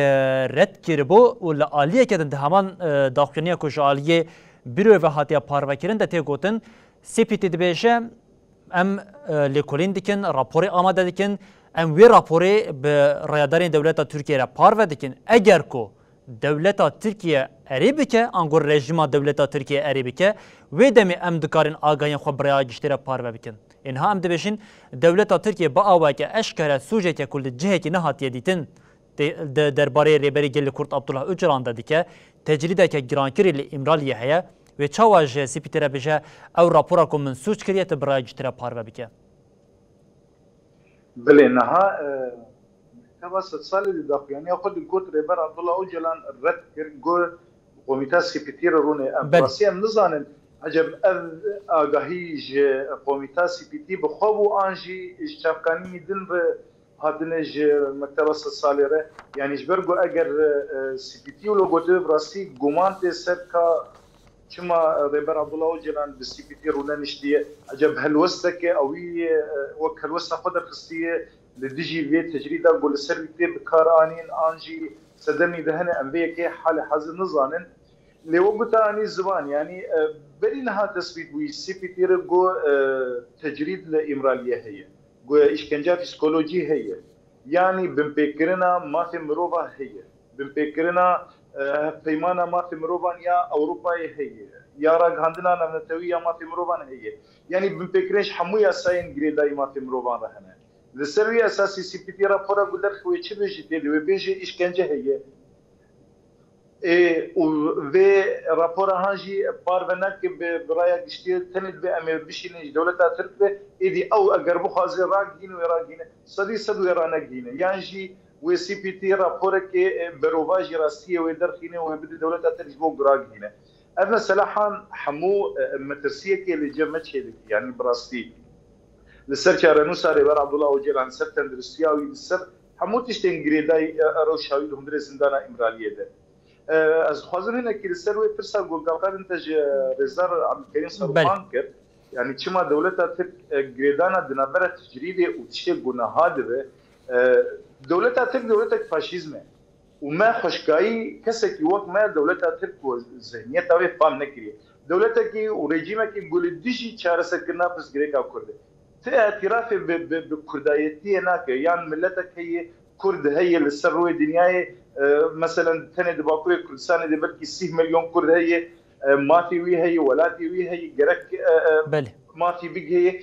red kiribû û li aliyeke din di heman, e, daxuyaniya ku ji aliyê Bîroyê ve hatiye parvekirin de tê gotin, C P T dibêje, em, e, lêkolîn dikin, raporê amade dikin, em wê raporê bi rayedarên dewleta Tirkiyê re parve dikin. Eger ku dewleta Tirkiye erê bike, ango rejîma dewleta Tirkiye erê bike, wê demê em dikarin agahiyên xwe bi raya giştî re parve bikin. Ê niha em dibêjin, dewleta Tirkiye bi awayeke eşkere sûceke ku li cihekî nehatiye dîtin, tê-, de-, derbarê Rêberê Gelê Kurd Abdullah Ocalan de dike, tecrîdeke girankirî li Îmraliyê heye. Wê çawa ji C P T re bêje, ew rapora ku min sûc kiriye, tu bi raya giştî re parve bike? Belê, niha, e, Mekteba Sed Salê di daxuyaniya xwe de got, Rêber Abdullah Ocalan red kir, got, Komîta C P T re rûnê. Em Belê. Rastî em nizanin, ecem ev agahî ji Komîta C P T bi xwe bû an jî ji çavkanînî din re hatine ji Mekteba Sed Salê re? Yanî ji ber ku eger, e, C P T wilo gotibe, bi rastî guman tê ser ka çima Rêber Abdullah Ocalan bi C P T rûneniştiye? Ecem helwesteke ewî, e, wek helwesta xwe derxistiye li dijî vê tecrîda ku li ser wî tê bi kar anîn, an jî sedemî de hene, em vê yekê halê hazir nizanin. Lê wek gote anî ziman, yanî, e, berî niha tesbît bûyî, C P T re got, e, tecrîd li Îmraliyê heye. Got, îşkenca psîkolojî heye. Yanî binpêkirina mafê mirova heye. Binpêkirina, e, hevpeymana mafê mirovan ya Ewropayê heye. Ya ragihandina navnetewî ya mafê mirovan heye. Yanî binpêkirin ji hemû yasayên girêdayî mafê mirovan re hene. Li ser wî esasî C P T rapora ku derxiwe çi bêjî tê, li wê bêjê îşkence heye. Ê, û vê rapora han jî parve nake bi, bi raya giştî, tenê divê em ê bişînin ji dewleta Tirk ve, êdî ew eger bixwaze ragihîne wê ragihîne, sedî sed wê ranegihîne. Yan jî wê C P T raporekê, e, berovajî rastiyê wê derxîne û wê bide dewleta Tirk ji bo ku ragihîne. Ev mesela han hemû, e, metirsiyekê li cem me çêdike, yanî bi rastî. Li ser çarenûsa Rêber Abdullah Ocalan, li ser tenduristiya wî, li ser hemû tiştên girêdayî, e, e, rewşa wî li hundirê zindana Îmraliyê de. E, ez dixwazim hinekî li ser wê pirsa ku gavkadin te ji Rêzdar Abdulkerîm Belê. Serûxan kir. Yanî çima dewleta Tirk, e, girêdana di navbera tecrîdê û tiştê ku niha dibe? E, dewleta Tirk dewletek faşîzm e. Û me xweşkayî kesekî wek me dewleta Tirk ku zihniyeta wê fam nekiriye. Dewletekî û rejîmekî ku li dijî çareserkirina pirsgirêka Kurd e. Ti îtirafê bi, bi, bi Kurdayetiyê nake, yan miletek heye, Kurd heye li ser rûyê dinyayê, e, meselen tenê di Bakurê Kurdistanê de belkî sîh milyon Kurd heye, e, mafê wî heye, welatê wî heye, gerek, e, e, Belê. mafî bigiheye.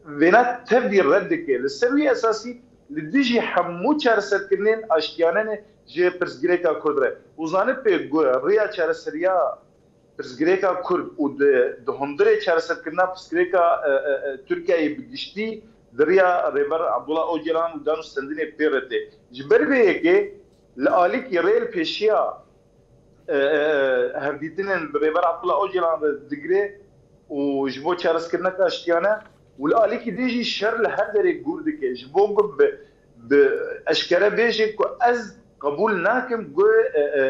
Vêna tevdî red dike. Li ser wî esasî li dijî hemû çareserkirinên aştiyane ne ji pirsgirêka Kurd re. Û zanibê ku riya çareseriya pirsgirêka Kurd û di, di hundirê çareserkirina pirsgirêka, e, e, e, Tirkiyeyê bi giştî di riya Rêber Abdullah Ocalan û dan û stendinê pê re tê. Ji ber vê yekê li alîkî rê li pêşiya, e, e, e, hevdîtinên bi Rêber Abdullah Ocalan re digire û ji bo çareserkirineka aştiyane û li alîkî din jî şer li her derê gûr dike. Ji bo ku bi, bi eşkere bêje ku ez qebûl nakim ku, e, e,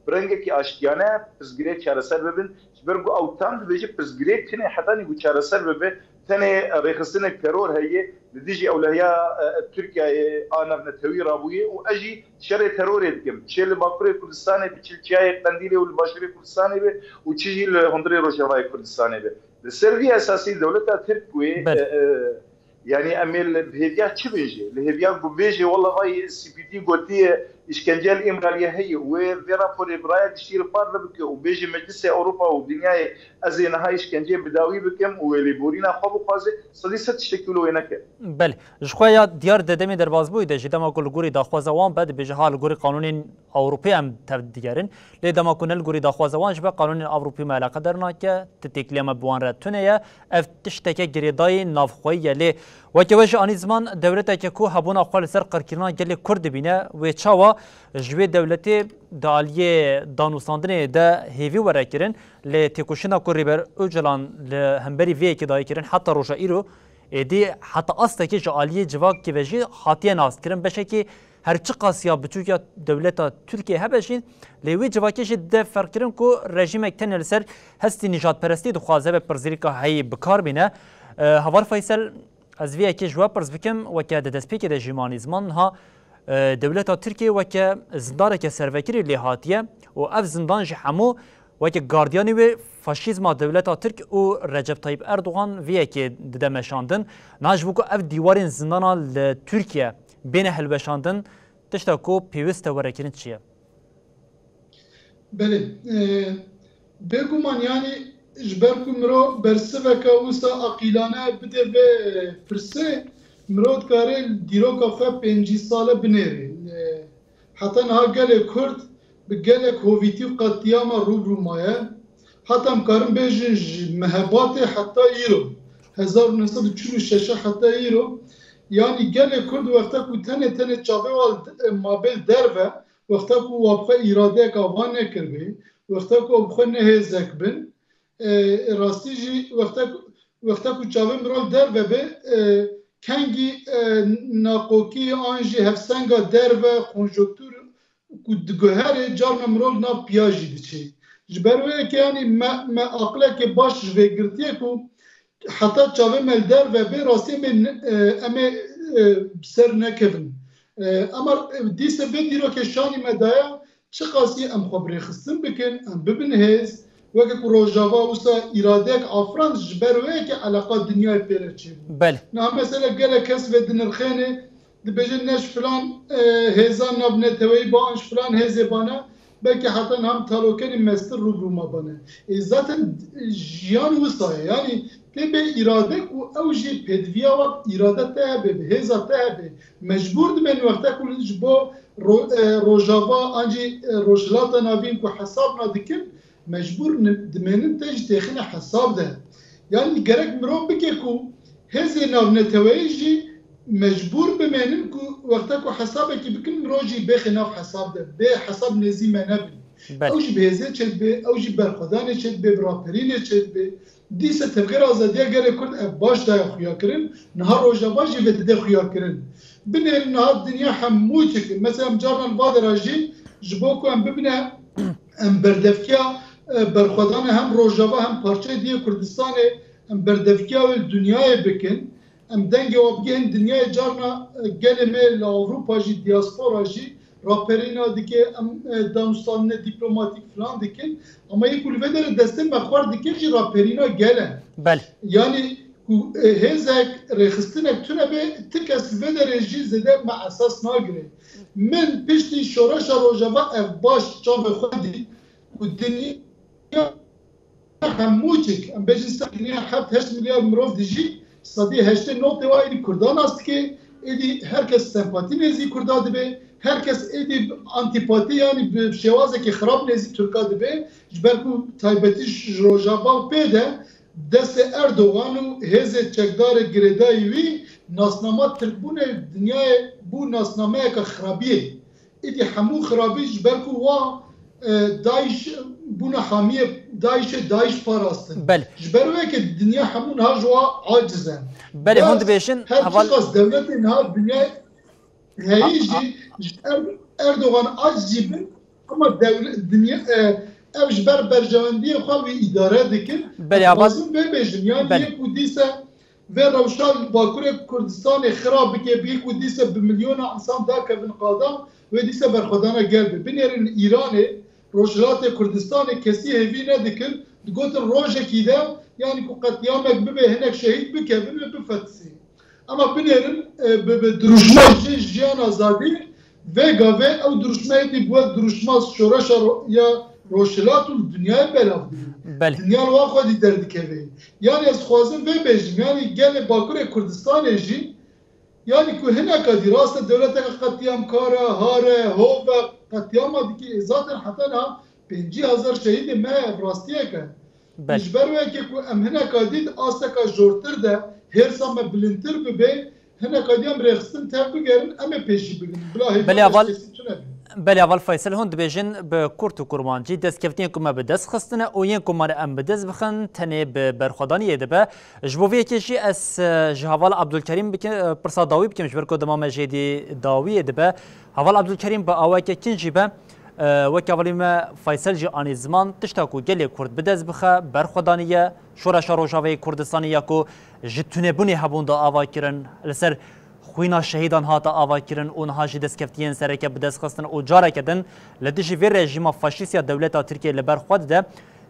bi rengekî aştiyane pirsgirêk çareser bibin. Ji ber ku ew tam dibêje pirsgirêk tune hetanî ku çareser bibe, tenê rêxistinek teror heye, li dijî ewlehiya, e, Tirkiyeyê a navnetewî rabûye û ez jî şerê terorê dikim. Çi li Bakurê Kurdistanê bi, çi li Çiyayê Qendîlê û li Başûrê Kurdistanê be û çi jî li hundirê Rojavayê Kurdistanê be. Li ser vî esasî dewleta Tirk wê, Belê. e, e, Yanî em ê li, bi hêviya çi bêjê? Li hêviya ku bêjê, wela vay C P T gotiye, îşkence li Îmraliyê heye, wê vê raporê bi raya giştî li par ve bike û bêjê Meclisê Ewropa û dinyayê, ez ê niha îşkenceyê bi dawî bikim û wê lêborîna xwe bixwaze, sedî sed tiştekî wilo wê neke. Belê. Ji xwe ya diyar de demê derbazbûyî de jî dema ku li gorî daxwaza wan be, dibêje ha li gorî qanûnên Ewropî em tev digerin. Lê dema ku ne li gorî daxwaza wan jî be, qanûnên Ewropî me eleqedar nake, ti têkiliya me bi wan re tune ye. Ev tişteke girêdayî navxweyî ye. Lê weke we jî anî ziman, dewleteke ku hebûna xwe li ser qirkirina gelê Kurd dibîne, wê çawa ji wê dewletê di aliyê danûstandinê de hêvî were kirin? Lê têkoşîna ku Rêber Ocalan li hemberî vê yekê dayê kirin heta roja îro, êdî heta astekî ji aliyê civakê ve jî hatiye naskirin. Beşekî her çiqas ya biçûk ya dewleta Tirkiyê hebe jî, lê wê civakê jî dide ferqkirin ku rejîmek tenê li ser hestî nîjadperestî dixwaze ve pirzirîka heyî bi kar bîne. E, Heval Faysel, ez vê yekê ji we pirs bikim, weke di destpêkê de jî manî ziman niha, e, dewleta Tirkiyê weke zindareke servekirî lê hatiye û ev zindan jî hemû weke gardiyanê wê faşîzma dewleta Tirk û Recep Tayyip Erdogan vê yekê dide meşandin. Niha ji bo ku ev dîwarên zindana li Tirkiye bêne hilweşandin, tişta ku pêwist e were kirin çi ye? Belê. E, bêguman, yanî ji ber ku mirov bersiveke wisa aqîlane bide vê pirsê, mirov dikare dîroka xwe pêncî sale binêre. E, heta niha gelê Kurd bi gelek hovîtî û qetlîama rû bi rû maye. Heta em karin bêjin ji mehebatê heta îro, hezar û neh sed û çil û şeş heta îro, yanî gelê Kurd wexta ku tenê tenê çavê wan li, e, mabe li derve, wexta ku wan bi xwe îradeyek ava nekiribê, wexta ku ew bi xwe ne hêzek bin, e, rastî jî wexta ku, wexta ku çavê mirov derve be, e, kengî, e, naqokî an jî hevsenga derve, konjonktûr ku diguhere, carna mirov nav piya jî diçe. Ji ber wê yekê, yanî me, me aqileke baş ji vê girtiye ku heta çavê me li derve bê, rastî em ê, e, em ê, e, bi ser nekevin. E, ema, e, dîse vê dîrokê şanî me daye, çiqasî em xwe bi rêxistin bikin, em bibin hêz, weke ku Rojava wisa îradeyek afirand, ji ber wê yekê eleqa dinyayê pê re çêbû. Belê. Niha mesela gelek kes vê dinirxêne, dibêje ne ji filan, e, hêza navneteweyî ba, an ji filan hêzê bane, belkî heta niha em talokenê mestir rû bi rû mabane. Ê zaten jiyan wisa ye. Yanî pê bê îrade ku ew jî pêdiviya we îrade te hebe, bi hêza te hebe. Mecbûr dimen wexta ku ji bo ro-, e, Rojava an jî, e, Rojhilata Navîn ku hesab na dikin, mecbûr ni-, dimênin te jî têxine hesab de. Yanî gerek mirov bike ku hêzê navneteweyî jî mecbûr bimênin ku wexta ku hesabekî bikin, mirov jî bêxe nav hesab de, bê hesab nêzî me nebin. Belê. Ew jî bi hêzê çêdibe, ew jî berxwedanê çêdibe, bi raperînê çêdibe. Dîse Tevgera Azadiya Gelê Kurd ev baş daye xuya kirin, niha Rojava jî vê dide xuya kirin. Binêrin niha dinya hemû çi kir. Mesela em carna li va de re jî ji bo ku em bibine, em berdevkiya, e, berxwedana hem Rojava hem parçeyê diyê Kurdistanê, em berdevkiya wê li dinyayê bikin. Em dengê we bigihên dinyayê, carna, e, gelê me li Ewropa jî, diaspora jî raperîna dike, em, e, danûstandinê dîplomatîk filan dikin. Ama yê ku li vê derê destê me xwar dike jî raperîna gel e. Belê. Yanî ku, e, hêzek, rêxistinek tune be, ti kes li vê derê jî zêde me esas nagire. Min piştî şoreşa Rojava ev baş çavê xwe dî ku dinya hemû çik, em bêjin ser dinya heft heşt milyar mirov dijî, sedî heştê notê wa êdî Kurda nas dike, êdî her kes sempatî nêzî Kurda dibe, her kes êdî antîpatî, yanî bi şêwazekî xirab nêzî Tirka dibe, ji ber ku taybetî ji Rojava û pê de destê Erdogan û hêzê çekdarê girêdayî wî nasnama Tirkbûnê dinyayê bû nasnameyeke xirabiyê. Êdî hemû xirabî ji ber ku wa, e, DAIŞ bûna hamiyê DAIŞê, DAIŞ parastin. Belê. Ji ber wê yekê dinya hemû niha ji wa aciz e. Belê, hûn dibêjin, bes heval, çiqas dewletê niha dinya heyî jî ji Er-, Erdogan aciz jî bin, ama dewle-, dinya, e, ev ji ber berjewendiyê xwe wî îdare dikin. Belê, heval. Dixwazim vê bêjim, yanî, belê, yê ku dîse vê rewşa li Bakurê Kurdistanê xira bike, bî ku dîse bi milyona insan dakevin qada, wê dîse berxwedana gel be. Binêrin li Îranê, Rojhilatê Kurdistanê kesî hêvî nedikin, digotin rojekî de, yanî ku qetliamek bibe, hinek şehîd bikevin, wê bifetisî. Ama binêrin, e, bi, bi dirûşma jî jiyan azadî, vê gavê ew dirûşmeyê dî bûye dirûşma şoreşa ro-, ya Rojhilat û li dinyayê belav dibî. Belê. Dinya li wan xwedî derdikeve. Yanî ez dixwazim vê bêjim, yanî gelê Bakurê Kurdistanê jî, yanî ku hineka dî rast e dewleteke qetîyamkar e, har e, hov e, qetîyama dikî, ê zaten heta niha pêncî hezar şehîdê me ye, ev rastiyek e. Belê. Ji ber wê yekê ku em hineka dî di asteka jortir de hêrsa me bilindtir bibe, hineka dî em rêxistin tev bigerin, em ê pêşî bigirin. Bila hêviya Belê, heval, tiştê tune be. Belê, heval Faysel, hûn dibêjin bi kurt û kurmancî, destkeftinên ku me bi dest xistine û yên ku mane em bi dest bixin, tenê bi berxwedaniyê dibe. Ji bo vê yekê jî ez, e, ji heval Abdulkerîm bike-, e, pirsa dawî bikim, ji ber ku dema me jêdî dawiyê dibe. Heval Abdulkerîm, bi awayeke kin jî be, e, wek hevalî me Faysel jî anî ziman, tişta ku gelê Kurd bi dest bixe, berxwedanî ye, şoreşa Rojavayê Kurdistanê ya ku ji tunebûnê hebûn da ava kirin, li ser xwîna şehîdan hate ava kirin û niha jî destkeftiyên sereke bi dest xistin û careke din li dijî vê rejîma faşîst ya dewleta Tirkiyê li ber xwe dide,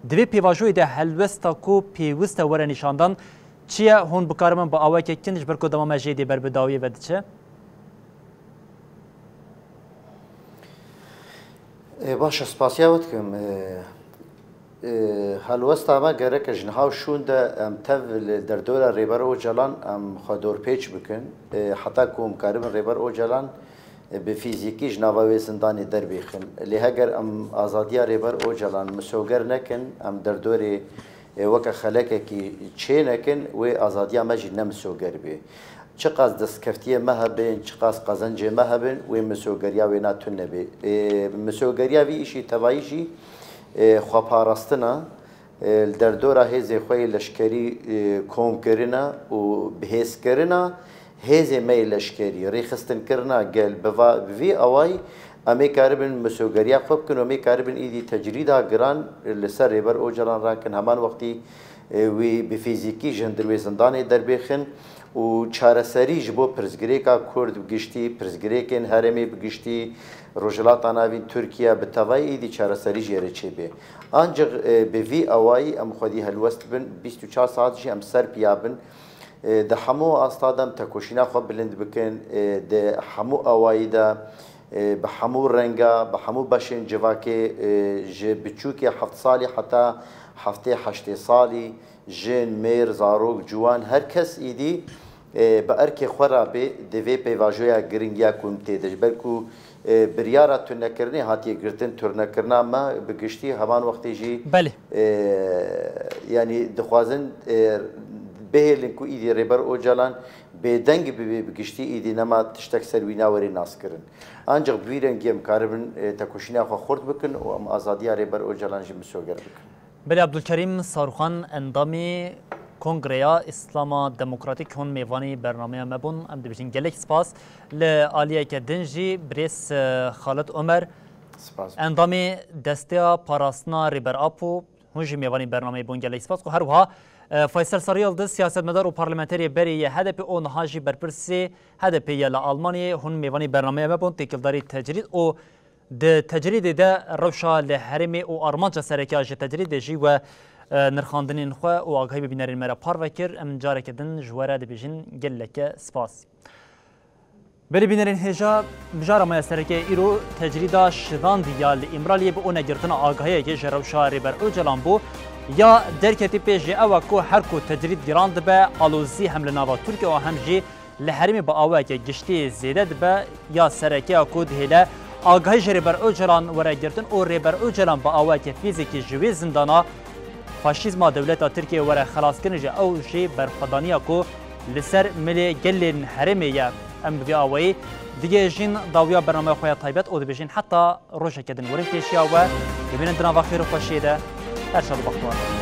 di vê pêvajoyê de helwesta ku pêwist e were nîşandan çi ye? Hûn bikaribin bi awayeke kin, ji ber ku dema me jê dê ber bi dawiyê ve diçe. Ê, baş e, spasiya we dikim. Ê, ê, helwesta me gerek e ji niha û şûn de em tev li derdora Rêber Ocalan em xwe dorpêç bikin. Ê, heta ku em karibin Rêber Ocalan, ê, bi fîzîkî ji nava wê zindanê derbêxin. Lê heger em azadiya Rêber Ocalan misoger nekin, em derdorê, ê, weke xelekekî çê nekin, wê azadiya me jî ne misoger bê. Çiqas destkeftiyê me hebin, çiqas qezencê me hebin, wê misogeriya wê na tune bê. Ê, misogeriya vî îşî tevayî jî, ê, xweparastina, ê, li derdora hêzê xwe yê leşkerî, ê, komkirina û bihêzkirina hêzê me yê leşkerî, rêxistinkirina gel bi va-, bi vî awayî em ê karibin misogeriya xwe bikin û em ê karibin îdî tecrîda giran li ser Rêber Ocalan rakin. Heman wextî, ê, wî bi fîzîkî ji hundir wê zindanê derbêxin û çareserî ji bo pirsgirêka Kurd bi giştî, pirsgirêkên herêmê bi giştî, Rojhilata Navîn, Tirkiye bi tevayî îdî çareserî jê re çêbê. Ancî, e, bi vî awayî em xwedî helwest bin, bîst û çar saet jî em ser piya bin. E, di hemû asta de em tekoşîna xwe bilind bikin, e, di hemû awayî de, e, bi hemû renga, bi hemû beşên civakê, e, ji biçûkê heft salî heta heftê heştê salî, jin, mêr, zarok, ciwan, her kes îdî, e, bi erkê xwe re bê, di vê pêvajoya giring ya ku em tê de. Ji ber ku, e, biryara tunekirinê hatiye girtin, turnekirina me bi giştî heman wextê jî, Belê. e, yanî dixwazin, e, bihêlin ku îdî Rêber Ocalan bêdeng bibe, bi giştî îdî nema tiştek ser wî nawerê naskirin. Ancî bi vî rengî em karibin, e, tekoşîna xwe xurt bikin û em azadiya Rêber Ocalan jî misoger bikin. Belê, Abdulkerîm Sarûxan, endamê Kongreya Îslama Demokratîk, hûn mêvanî bernameya me bûn. Em dibêjin gelek spas. Li aliyeke din jî birêz, e, Xalid Omer, Spas. endamê Desteya Parastina Rêber Apo, hûn jî mêvanî bernameyê bûn. Gelek spas. Û her wiha, e, Faysel Sarıyıldız, siyasetmedar û parlamenterê berê yê H D P û niha jî berpirsê H D P ye li Almanyayê, hûn mêvanî bernameya me bûn. Têkildarî tecrîd û Di tecrîdê de rewşa li herêmê û armanca sereke ya ji tecrîdê jî we, e, nirxandinên xwe û agahî bi bînerên me re parve kir. Em careke din ji we re dibêjin geleke spas. Belê bînerên hêja, mijara me ya sereke îro tecrîda şidandî ya li Îmraliyê bi onegirtina agahiyekê ji rewşa Rêber Ocalan bû. Ya derketî pê jî ew e ku her ku tecrîd giran dibe, alozî hem li nava Tirkiye û hem jî li herêmê bi awayeke giştî zêde dibe. Ya sereke ya ku dihêle agahî ji Rêber Ocalan were girtin û Rêber Ocalan bi awayeke fîzîkî ji wê zindana faşîzma dewleta Tirkiyê were xelaskirin jî, ew jî berxwedaniya ku li ser milê gelên herêmê ye. Em bi vî awayî digihêjin dawiya bernameya xwe ya taybet û dibêjin heta rojeke din werin pêşiya we. Bimînin di nava xêr û xweşiyê de. Her şad û bextewar.